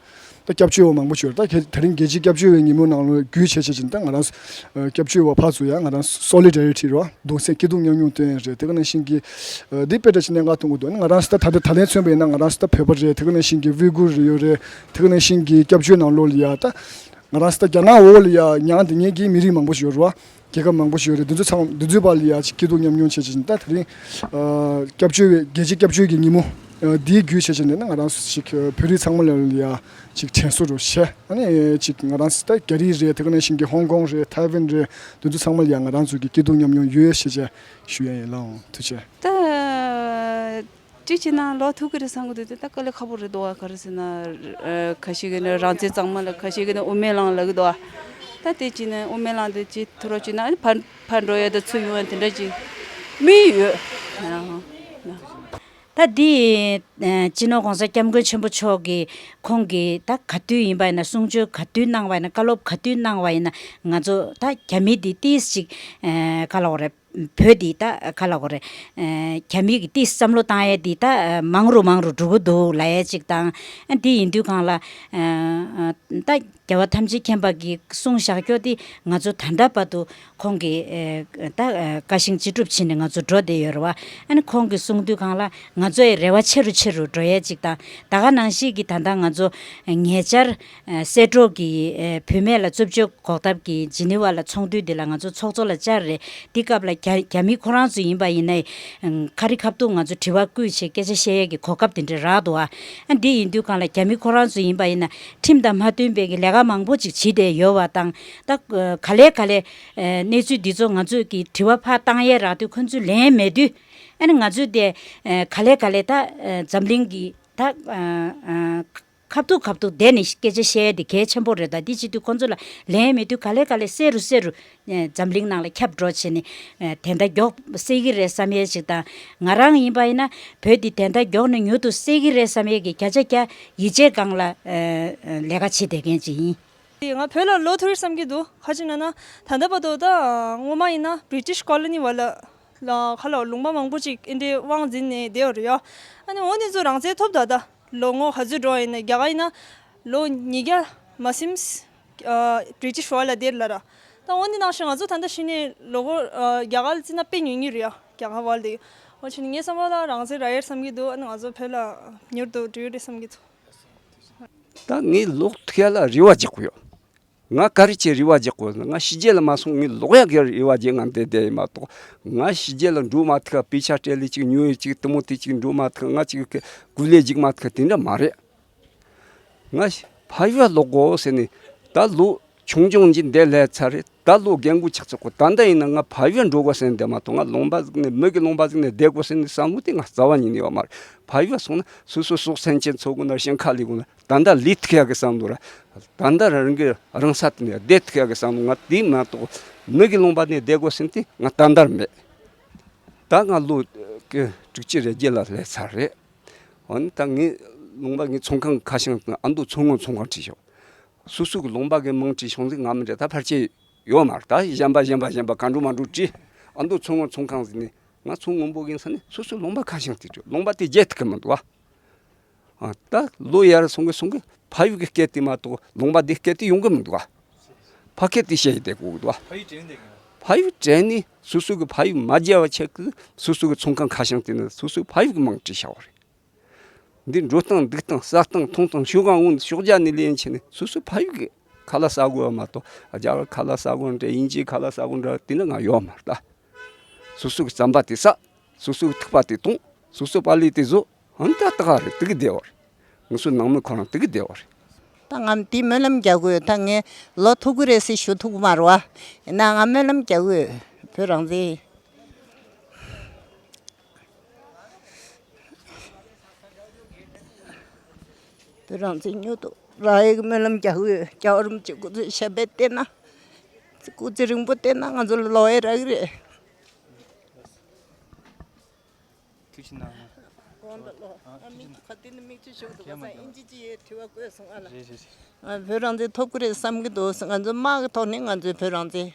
ད་སྐྱབས་བཅོལ་བ་མང་པོ་ཞིག་ཡོད་རེད། ད་དེ་རིང་རྒྱལ་སྤྱིའི་སྐྱབས་བཅོལ་བའི་ཉིན་མོ་ནང་ལོགས་བརྒྱུད་བྱས་བྱས་ཅིག་ད་ང་རང་སྐྱབས་བཅོལ་བ་ཕར་ཚུར་ཡ་ང་རང་སོ་ལི་ཌེ་རི་ཊི་རེད་བ། གདུང་སེམས་སྐྱིད་སྡུག་མཉམ་མྱོང་སྟོན་ཡ་རེད། དེ་ག་ནང་བཞིན་གྱི་འདི་དཔེ་འདྲ་ཅིག་གནད་འགག་མཐོང་གི་འདུག་ང་རང་ད་ད་ད་ལན་མཚོན་པ་ཡིན་ན་ང་རང་ད་བོད་པ་རེད། དེ་ག་ནང་བཞིན་གྱི་ཝི་གུར་རེད་ཡོད་རེད། དེ་ག་ནང་བཞིན་གྱི་སྐྱབས་བཅོལ་ནང་ལོགས་ལ་ཡ་ད་ང་རང་ད་རྒྱ་ནག་འོག་ལ་ཡ་མྱངས་བསྡད་མཁན་གྱི་མི་རིགས་མང་པོ་ཞིག་ཡོད་རེད་བ། རྒྱལ་ཁབ་མང་པོ་ཞིག་ཡོད་རེད། འདི་ཚོ་ཚང་འདི་ཚོའི་བར་ལ་ཡ་ཅིག་སྐྱིད་སྡུག་མཉམ་མྱོང་བྱེད་བྱེད་ཅིག་ད་དེ་རིང་སྐྱབས་བཅོལ་བའི་རྒྱལ་སྤྱིའི་སྐྱབས་བཅོལ་གྱི་ཉིན་མོ་འདིའི་བརྒྱུད་བྱེད་བྱེད་ནས་ན་ང་རང་ཞིག་བོད་རིགས་ཚང་མ་ལ་ཡ་ཅིག་དྲན་གསོ་རུ་བྱས། ཨ་ནི་ཅིག་ང་རང་ད་རྒྱ་རིགས་རེད། དེ་ག་ནང་བཞིན་གྱི་ཧོང་ཀོང་རེད། ཐའེ་ཝན་རེད། འདི་ཚོ་ཚང་མ་ལ་ཡ་ང་རང་ཚོ་གི་སྐྱིད་སྡུག་མཉམ་མྱོང་ཡོད་ཞེས་བྱས་ཞུ་ཡ་ཡིན། ལགས་ཐུགས་རྗེ་ཆེ། ད། གཅིག་བྱས་ན་ལོག་ཐུབ་ཀྱི་རེད་བསམ་གྱི་འདུག་དེ་ད་དཀའ་ལས་ཁག་པོ་རེད་འདུག་བ། ག་རེ་ཟེར་ན། ཨ། ཁ་ཤས་ཀྱིས་ནི་རང་བཙན་གཙང་མ་ལ། ཁ་ཤས་ཀྱིས་ནི་དབུ་མའི་ལམ་ལབ་ཀྱི་འདུག་བ། ད་དེ་བྱས་ན་དབུ་མའི་ལམ་དེ་ཅིག་ཐུགས་རོགས་བྱས་ན་ཨ་ནི་ཕར་ཕར་འགྲོ་ཡ་དང་ཚུར་ཡོང་ཡ་དེ་འདྲ་ཅིག་དམིགས་ཡོད། ད་འདི་ཨ་སྤྱི་ནོར་༸གོང་ས་༸སྐྱབས་མགོན་ཆེན་པོ་མཆོག་གིས་ཁོང་གིས་ད་ག་དུས་ཡིན་པ་ཡིན་ན། གསུང་ཆོས་ག་དུས་གནང་བ་ཡིན་ན། བཀའ་སློབ་ག་དུས་གནང་བ་ཡིན་ན། ང་ཚོ་ད་རྒྱ་མི་འདི་ཏིས་ཅིག་ཨ་ག་ལབ་དགོས་རེད། བོད་འདི་ད་ག་ལབ་དགོས་རེད། ཨ་རྒྱ་མི་གིས་ཏིས་བསམ་བློ་བཏང་ཡས་འདི་ད་མང་རུ་མང་རུ་འགྲོ་གི་འདུག་ལབ་ཡས་ཅིག་དང་། ཨ་འདི་ཡིན་དུས་སྒང་ལ་ཨ་ད་རྒྱལ་བ་ཐམས་ཅད་མཁྱེན་པ་གིས་གསུངས་བཞག་རྒྱུ་འདི་ང་ཚོ་ད་ལྟ་བར་དུ་ཁོང་གིས་ཨ་ད་ཨ་བཀའ་བཞིན་ཅི་སྒྲུབ་བྱས་ནས་ང་ཚོ་འགྲོ་བསྡད་ཡོད་རེད་བ། ཨ་ནི་ཁོང་གིས་གསུང་དུས་སྒང་ལ་ང་ཚོ་ཡི་རེ་བ་ཆེ་རུ་ཆེ་རུ་འགྲོ་ཡས་ཅིག་དང་། ད་ག་ནང་བཞིན་གྱི་ད་ལྟ་ང་ཚོ་ཉེ་ཆར་ཨ་གསལ་སྒྲོག་གིས་ཨ་བུད་མེད་ལ་རྩུབ་སྤྱོད་འགོག་ཐབས་ཀྱི་ཇི་ནི་ཝ་ལ་ཚོགས་འདུ་འདི་ལ་ང་ཚོ་ཚོགས་གཙོ་ལ་བཅར་རེད། འདི་སྐབས་ལ་རྒྱ་རྒྱ་མི་ཁོ་རང་ཚོ་ཡིན་པ་ཡིན་ན་ཁ་རི་ཁ་ཐུག་ང་ཚོ་དྲི་བ་བསྐུལ་བྱས་སྐད་ཆ་བཤད་ཡས་ཀྱི་གོ་སྐབས་དེ་འདྲ་རག་འདུག་ཨ། འདི་ཡིན་དུས་སྒང་ལ་རྒྱ་མི་ཁོ་རང་ཚོ་ཡིན་པ་ཡིན་ན་ཁྲིམས་དང་མ་མཐུན་པའི་གི་ལས་ཀ་མང་པོ་ཅིག་བྱེད་བསྡད་ཡོད་པ་དང་། ད་ག་ལེ་ག་ལེ་གནས་ཚུལ་འདི་ཚོ་ང་ཚོས་ཀྱི་དྲི་བ་ཕར་བཏང་ཡས་རག་དུས་ཁོ་ཚོས་ལན་མེད་དུས། ཨ་ནི་ང་ཚོས་དེ་ག་ལེ་ག་ལེ་ད་འཛམ་གླིང་གི་ད་ཁ་ཐུག་ཁ་ཐུག་བསྡད་ནས་སྐད་ཆ་བཤད་ཡས་དེ་གལ་ཆེན་པོ་རེད། ད་འདི་བྱེད་དུས་ཁོ་ཚོ་ལ་ལན་མེད་དུས་ག་ལེ་ག་ལེ་གསལ་རུ་གསལ་རུ་འཛམ་གླིང་ནང་ལ་ཁྱབ་འགྲོ་བྱས་ནས་དེ་འདྲ་མགྱོགས་སེལ་གྱི་རེད་བསམ་ཡས་ཅིག་དང་། ང་རང་ཡིན་པ་ཡིན་ན་བོད་འདི་དེ་འདྲ་མགྱོགས་ནས་མྱུར་དུ་སེལ་གྱི་རེད་བསམ་ཡས་ཀྱི་བརྒྱ་ཆ་བརྒྱ་ཡིད་ཆེས་སྒང་ལ་ལས་ཀ་བྱེད་བསྡད་མཁན་ཅིག་ཡིན། ང་བོད་ལ་ལོག་ཐུབ་རེད་བསམ་གྱི་འདུག་ག་ཅི་ན་ན་ད་ལྟ་བར་དུ་ད་སྔོན་མ་ཡིན་ན་བྷི་རི་ཊིཤ་ཀོ་ལོ་ནི་བ་ལ་ལ་ཁ་ལ་ལུང་པ་མང་པོ་ཅིག་ཨིན་ཌི་ཡའི་དབང་འཛིན་ནས་བསྡད་ཡོད་རེད་ཡ། ཨ་ནི་འོ་ནི་ཚོ་རང་བཙན་ཐོབ་ད་ད་ལོ་ངོ་ག་ཚོད་འགྲོ་ཡིན་ན་རྒྱ་གར་ཡིན་ན་ལོ་ཉིས་བརྒྱ་མ་ཟིན་བྷི་རི་ཊིཤ་བ་ལ་བསྡད་ལ་ར། ད་འོ་ནི་ནང་བཞིན་ང་ཚོ་ད་ལྟ་ཤི་ནས་ལོ་གོ་རྒྱ་གར་ལ་བརྩིས་ན་དཔེ་ཉུང་ཉུང་རེད་ཡ། རྒྱ་གར་བ་ལ་དེ་འོ་ཆི་ནི་ངའི་བསམ་པ་ལ་རང་བཙན་རག་ཡོད་བསམ་གྱི་འདུག་ཨ་ནི་ང་ཚོ་བོད་ལ་མྱུར་དུ་འགྲོ་ཡོད་རེད་བསམ་གྱི་འདུག་ད་ངས་ལོག་ཐུབ་ཡ་ལ་རེ་བ་རྒྱག་གི་ཡོད། ང་ག་རེ་བྱས་རེ་བ་རྒྱག་དགོས་ན། ང་ཕྱི་རྒྱལ་ལ་མ་སོང་། ངས་ལོག་ཡག་གི་རེ་བ་རྒྱག་ང་འདི་བསྡད་ཡིན་མ་གཏོགས། ང་ཕྱི་རྒྱལ་ལ་འགྲོ་མ་ཐུབ། དཔེ་ཆ་སྤྲད་ལས་ཅིག་ཉོ་ཡས་ཅིག་དེ་མོ་དེ་ཅིག་འགྲོ་མ་ཐུབ། ང་ཅིག་གི་སྐུ་ལས་འཇིག་མ་ཐུབ། དེ་འདྲ་མ་རེད། ང་ཕ་ཡུལ་ལོག་དགོས་ཟེར་ནས་ད་ལོ་ཆུང་ཆུང་གི་འདི་ལས་ཚར་རེད། ད་ལོ་རྒན་རྒོན་ཆགས་ཚར་གོ། ད་ལྟ་ཡིན་ན་ང་ཕ་ཡུལ་འགྲོ་དགོས་ཟེར་ནས་བསྡད་མ་གཏོགས། ང་ལུང་པ་ཟིག་ནས་མི་གི་ལུང་པ་ཟིག་ནས་བསྡད་དགོས་ཟེར་ནས་བསམ་བློ་དེ་ང་རྩ་བ་ཉིད་ནས་ཡོད་མ་རེད། ཕ་ཡུལ་སོང་ན་སོ་སོ་སྲོག་ཟན་ཆེན་ཚོ་གོ་ན་ཞིང་ཁ་ལས་གོ་ན། ད་ལྟ་ལས་ཐུབ་ཡག་གི་བསམ་བློ་ར། ད་ལྟ་རང་གི་རང་ས་དེ་ནས་བསྡད་ཐུབ་ཡག་གི་བསམ་བློ་ང་དེ་མ་གཏོགས། མི་གི་ལུང་པ་ནས་བསྡད་དགོས་ཟེར་དེ་ང་ད་ལྟར་མེད། ད་ང་ལོ་དྲུག་ཅུ་རེ་བརྒྱད་ལ་སླེབས་ཚར་རེད། འོ་ན་ད་ངའི་ལུང་པ་ངའི་ཚོང་ཁང་ཁ་བྱང་ཨ་མདོ་མཚོ་སྔོན་ཚོང་ཁང་བྲིས་ཤོག་སོ་སོ་གི་ལུང་པ་གི་མིང་བྲིས་ཤོག་ཟིག་ང་མི་འདྲ་ད་ཕལ་ཆེར་ཡོད་མ་རེད། ད་གཞན་པ་གཞན་པ་གཞན་པ་ག་འགྲོ་མ་འགྲོ་བྲིས། ཨ་མདོ་མཚོ་སྔོན་ཚོང་ཁང་ཟིག་ནས་ང་མཚོ་སྔོན་པོ་གི་ས་ནས་སོ་སོའི་ལུང་པ་ཁ་བྱང་དེ་བྲིས། ལུང་པ་དེ་བརྗེད་ཐུབ་གི་མི་འདུག་ཨ། ཨ། ད་ལོ་ཡར་སོང་གི་སོང་གི་ཕ་ཡུལ་གྱི་སྐད་དེ་མ་གཏོགས་ལུང་པ་འདི་སྐད་དེ་ཡོང་གི་མི་འདུག་ཨ། ཕ་སྐད་དེ་བཤད་ཡི་བསྡད་དགོས་གི་འདུག་ཨ། ཕ་ཡུལ་དྲན་ནས་སོ་སོ་གི་ཕ་ཡུལ་མ་བརྗེད་པ་ཆེད་དུ་སོ་སོ་གི་ཚོང་ཁང་ཁ་བྱང་དེ་ནས་སོ་སོའི་ཕ་ཡུལ་གྱི་མིང་བྲིས་བཞག་པ་རེད། འདི་འགྲོ་སྟངས་འདུག་སྟངས་ཟ་སྟངས་འཐུང་སྟངས་ཞོགས་ཀ་འོང་ཞོགས་ཇ་ནས་ལེན་བྱས་ནས་སོ་སོའི་ཕ་ཡུལ་གྱི་ཁ་ལག་ཟ་དགོས་པ་མ་གཏོགས། རྒྱ་གར་ཁ་ལག་ཟ་དགོས་འདྲ་དབྱིན་ཇིའི་ཁ་ལག་ཟ་དགོས་འདྲ་དེ་འདྲ་ང་ཡོད་མ་རེད་ད། སོ་སོ་གི་རྩམ་པ་དེ་ཟ། སོ་སོ་གི་ཐིགས་པ་དེ་འཐུང་། སོ་སོའི་པ་ལི་དེ་བཟོ། ཨ་ནི་ད་ད་ག་རེད། དེ་གི་བསྡད་པ་རེད། ང་ཚོའི་ནང་མི་ཁོ་རང་དེ་གི་བསྡད་པ་རེད། ད་ང་དེ་སྨོན་ལམ་རྒྱག་དགོས། ད་ངས་ལོ་ཐུག་གི་རེད་ཟེར་ཞུ་ཐུབ་ཀྱི་མ་རེད་བ། ཡིན་ན་ང་སྨོན་ལམ་རྒྱག་དགོས། བོད་རང་བཙན། བོད་རང་བཙན་མྱུར་དུ་རག་ཡས་ཀྱི་སྨོན་ལམ་རྒྱག་གི་ཡོད། རྒྱལ་བ་རིན་པོ་ཆེ་སྐུ་ཚེ་ཞབས་པད་བརྟན་ན། སྐུ་ཚེ་རིང་པོ་བརྟན་ན་ང་ཚོ་ལ་ལོ་ཡས་རག་གི་རེད། ཐུགས་རྗེ་གནང་། དགོངས་དག་ལོ། ཨ། ཨ། མིག་ཁ་ཏིན་མིག་ཆུ་ཤོར་འདུག་ག་ས། ཨིན་ཇི་ཅིག་ཡོད། དྲི་བ་བཀོད་སོང་ཨ་ལ། རེད་རེད་རེད། ང་བོད་རང་བཙན་ཐོབ་ཀྱི་རེད་བསམ་གྱི་འདུག་ང་ཚོའི་དམག་གི་ཐོག་ནས་ང་ཚོའི་བོད་རང་བཙན་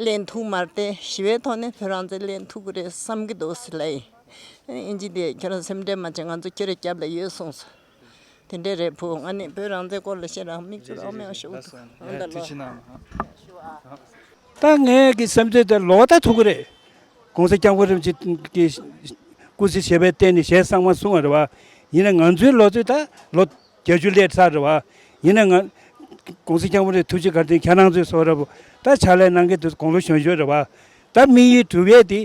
ལེན་ཐུབ་མ་རེད་དེ། ཞི་བའི་ཐོག་ནས་བོད་རང་བཙན་ལེན་ཐུབ་ཀྱི་རེད་བསམ་གྱི་འདུག་ཟེར་ལབ་ཡིན། ཨིན་ཇི་དེ་ཁྱེད་རང་སེམས་ཁྲལ་མ་བྱེད། ང་ཚོ་ཁྱེད་རའི་རྒྱབ་ལ་ཡོད་གསུངས་སོང་། དེ་འདྲས་རེད་བུ། ང་ནི་བོད་རང་བཙན་སྐོར་ལ་བཤད་རང་མིག་ཆུ་རང་མེད་ཤོག་འདུག་ཨ་ད་ལོ། ཐུགས་རྗེ་གནང་། ད་ངའི་གི་སེམས་ཚོད་དེ་ལོག་ལྟ་ཐུག་གི་རེད། ༸གོང་ས་༸སྐྱབས་མགོན་རིན་པོ་ཆེ་གི་སྐུ་ཚེ་ཞབས་པད་བརྟན་ནས་ཞལ་གསང་བ་གསུང་བ་རེད་བ། ཡིན་ན་ང་ཚོའི་ལོ་ཚོད་ད་ལོ་བརྒྱད་ཅུ་སླེབས་ཚར་རེད་བ། ཡིན་ན་ང་༸གོང་ས་༸སྐྱབས་མགོན་རིན་པོ་ཆེ་ཐུགས་རྗེ་བཀའ་དྲིན། ཁྱེད་རང་ཚོའི་བཟོ་འདྲ་པོ་ད་ཕྱག་ལས་གནང་གི་འདུག་དགུང་ལོ་གཞོན་གཞོན་རེད་བ། ད་དམིགས་ཡུལ་གྲུབ་ཡས་དེ་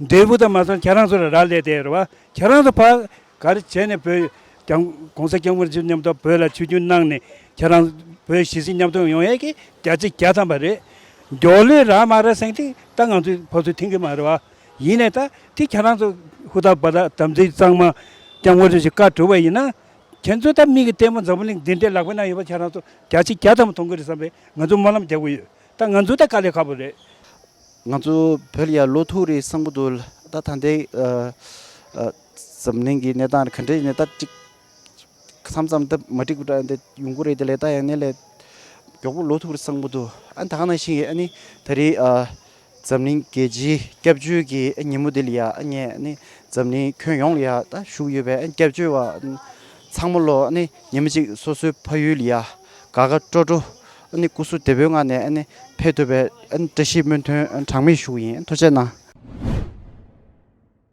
འབྲས་བུ་དང་མ་སོང་ཁྱེད་རང་ཚོ་ལ་རག་ལས་བསྡད་རེད་བ། ཁྱེད་རང་ཚོ་ཕར་ག་རེ་བྱས་ནས་བོད་༸གོང་ས་༸སྐྱབས་མགོན་རིན་པོ་ཆེ་མཉམ་དུ་བོད་ལ་ཆིབས་བསྒྱུར་གནང་ནས་ཁྱེད་རང་བོད་གཞིས་བྱེས་མཉམ་དུ་ཡོང་ཡས་ཀྱི་བརྒྱ་ཆ་བརྒྱ་ཐམ་པ་རེད། མགྱོགས་ལོས་རག་མ་རག་ཟེར་དེ་ད་ང་ཚོས་ཕར་ཚུར་མཐུན་གྱི་མ་རེད་བ། ཡིན་ནའི་ད་དེ་ཁྱེད་རང་ཚོ་ཧུར་ཐག་འབད་ཐག་དམ་ཚིག་གཙང་མ་༸སྐྱབས་མགོན་རིན་པོ་ཆེ་བཀའ་གྲུབ་པ་ཡིན་ན། ཁྱེད་ཚོ་ད་མིག་གི་ལྟད་མོ་འཛམ་བུ་གླིང་འདི་འདྲའི་ལག་པའི་ནང་ཡོད་པ་ཁྱེད་རང་ཚོ་བརྒྱ་ཆ་བརྒྱ་ཐམ་པ་མཐོང་གི་རེད་བསམ་པའི་ང་ཚོ་སྨོན་ལམ་རྒྱག་གི་ཡོད། ད་ང་ཚོ་ད་དཀའ་ལས་ཁག་པོ་རེད། ང་ཚོ་བོད་ལ་ཡར་ལོག་ཐུབ་རེད་བསམ་གྱི་འདུག་ད་ད་ལྟའི་ཨ་ཨ་འཛམ་གླིང་གི་གནས་སྟངས་ག་འདྲ་ཡིན་ནའི་ད་ཅིག་མཚམས་མཚམས་ད་མ་འགྲིག་པ་འདྲ་འདི་ཡོང་གི་རེད། དེ་ལས་ད་ཡང་ནས་ལས་མགྱོགས་པོ་ལོག་ཐུབ་རེད་བསམ་གྱི་འདུག་ཨ་ད་ག་ནང་བཞིན་ཨ་ནི་ད་རེས་ཨ་འཛམ་གླིང་རྒྱལ་སྤྱིའི་སྐྱབས་བཅོལ་གྱི་ཉིན་མོ་འདི་ལ་ཡ་ཨ་ངས་ཨ་ནི་འཛམ་གླིང་ཁྱོན་ཡོངས་ལ་ཡ་ད་བཞུགས་ཡོད་པའི་ཨ་སྐྱབས་བཅོལ་བ་ཚང་མ་ལོ་ཨ་ནི་ཉི་མ་གཅིག་སོ་སོའི་ཕ་ཡུལ་ལ་ཡ་དགའ་དགའ་སྤྲོ་སྤྲོ་ཨ་ནི་སྐུ་གཟུགས་བདེ་པོའི་ངང་ནས་ཨ་ནི་ཕེབས་ཐུབ་པའི་ཨ་ནི་བཀྲ་ཤིས་སྨོན་འདུན་གྲངས་མེད་ཞུ་གི་ཡིན། ཐུགས་རྗེ་གནང་།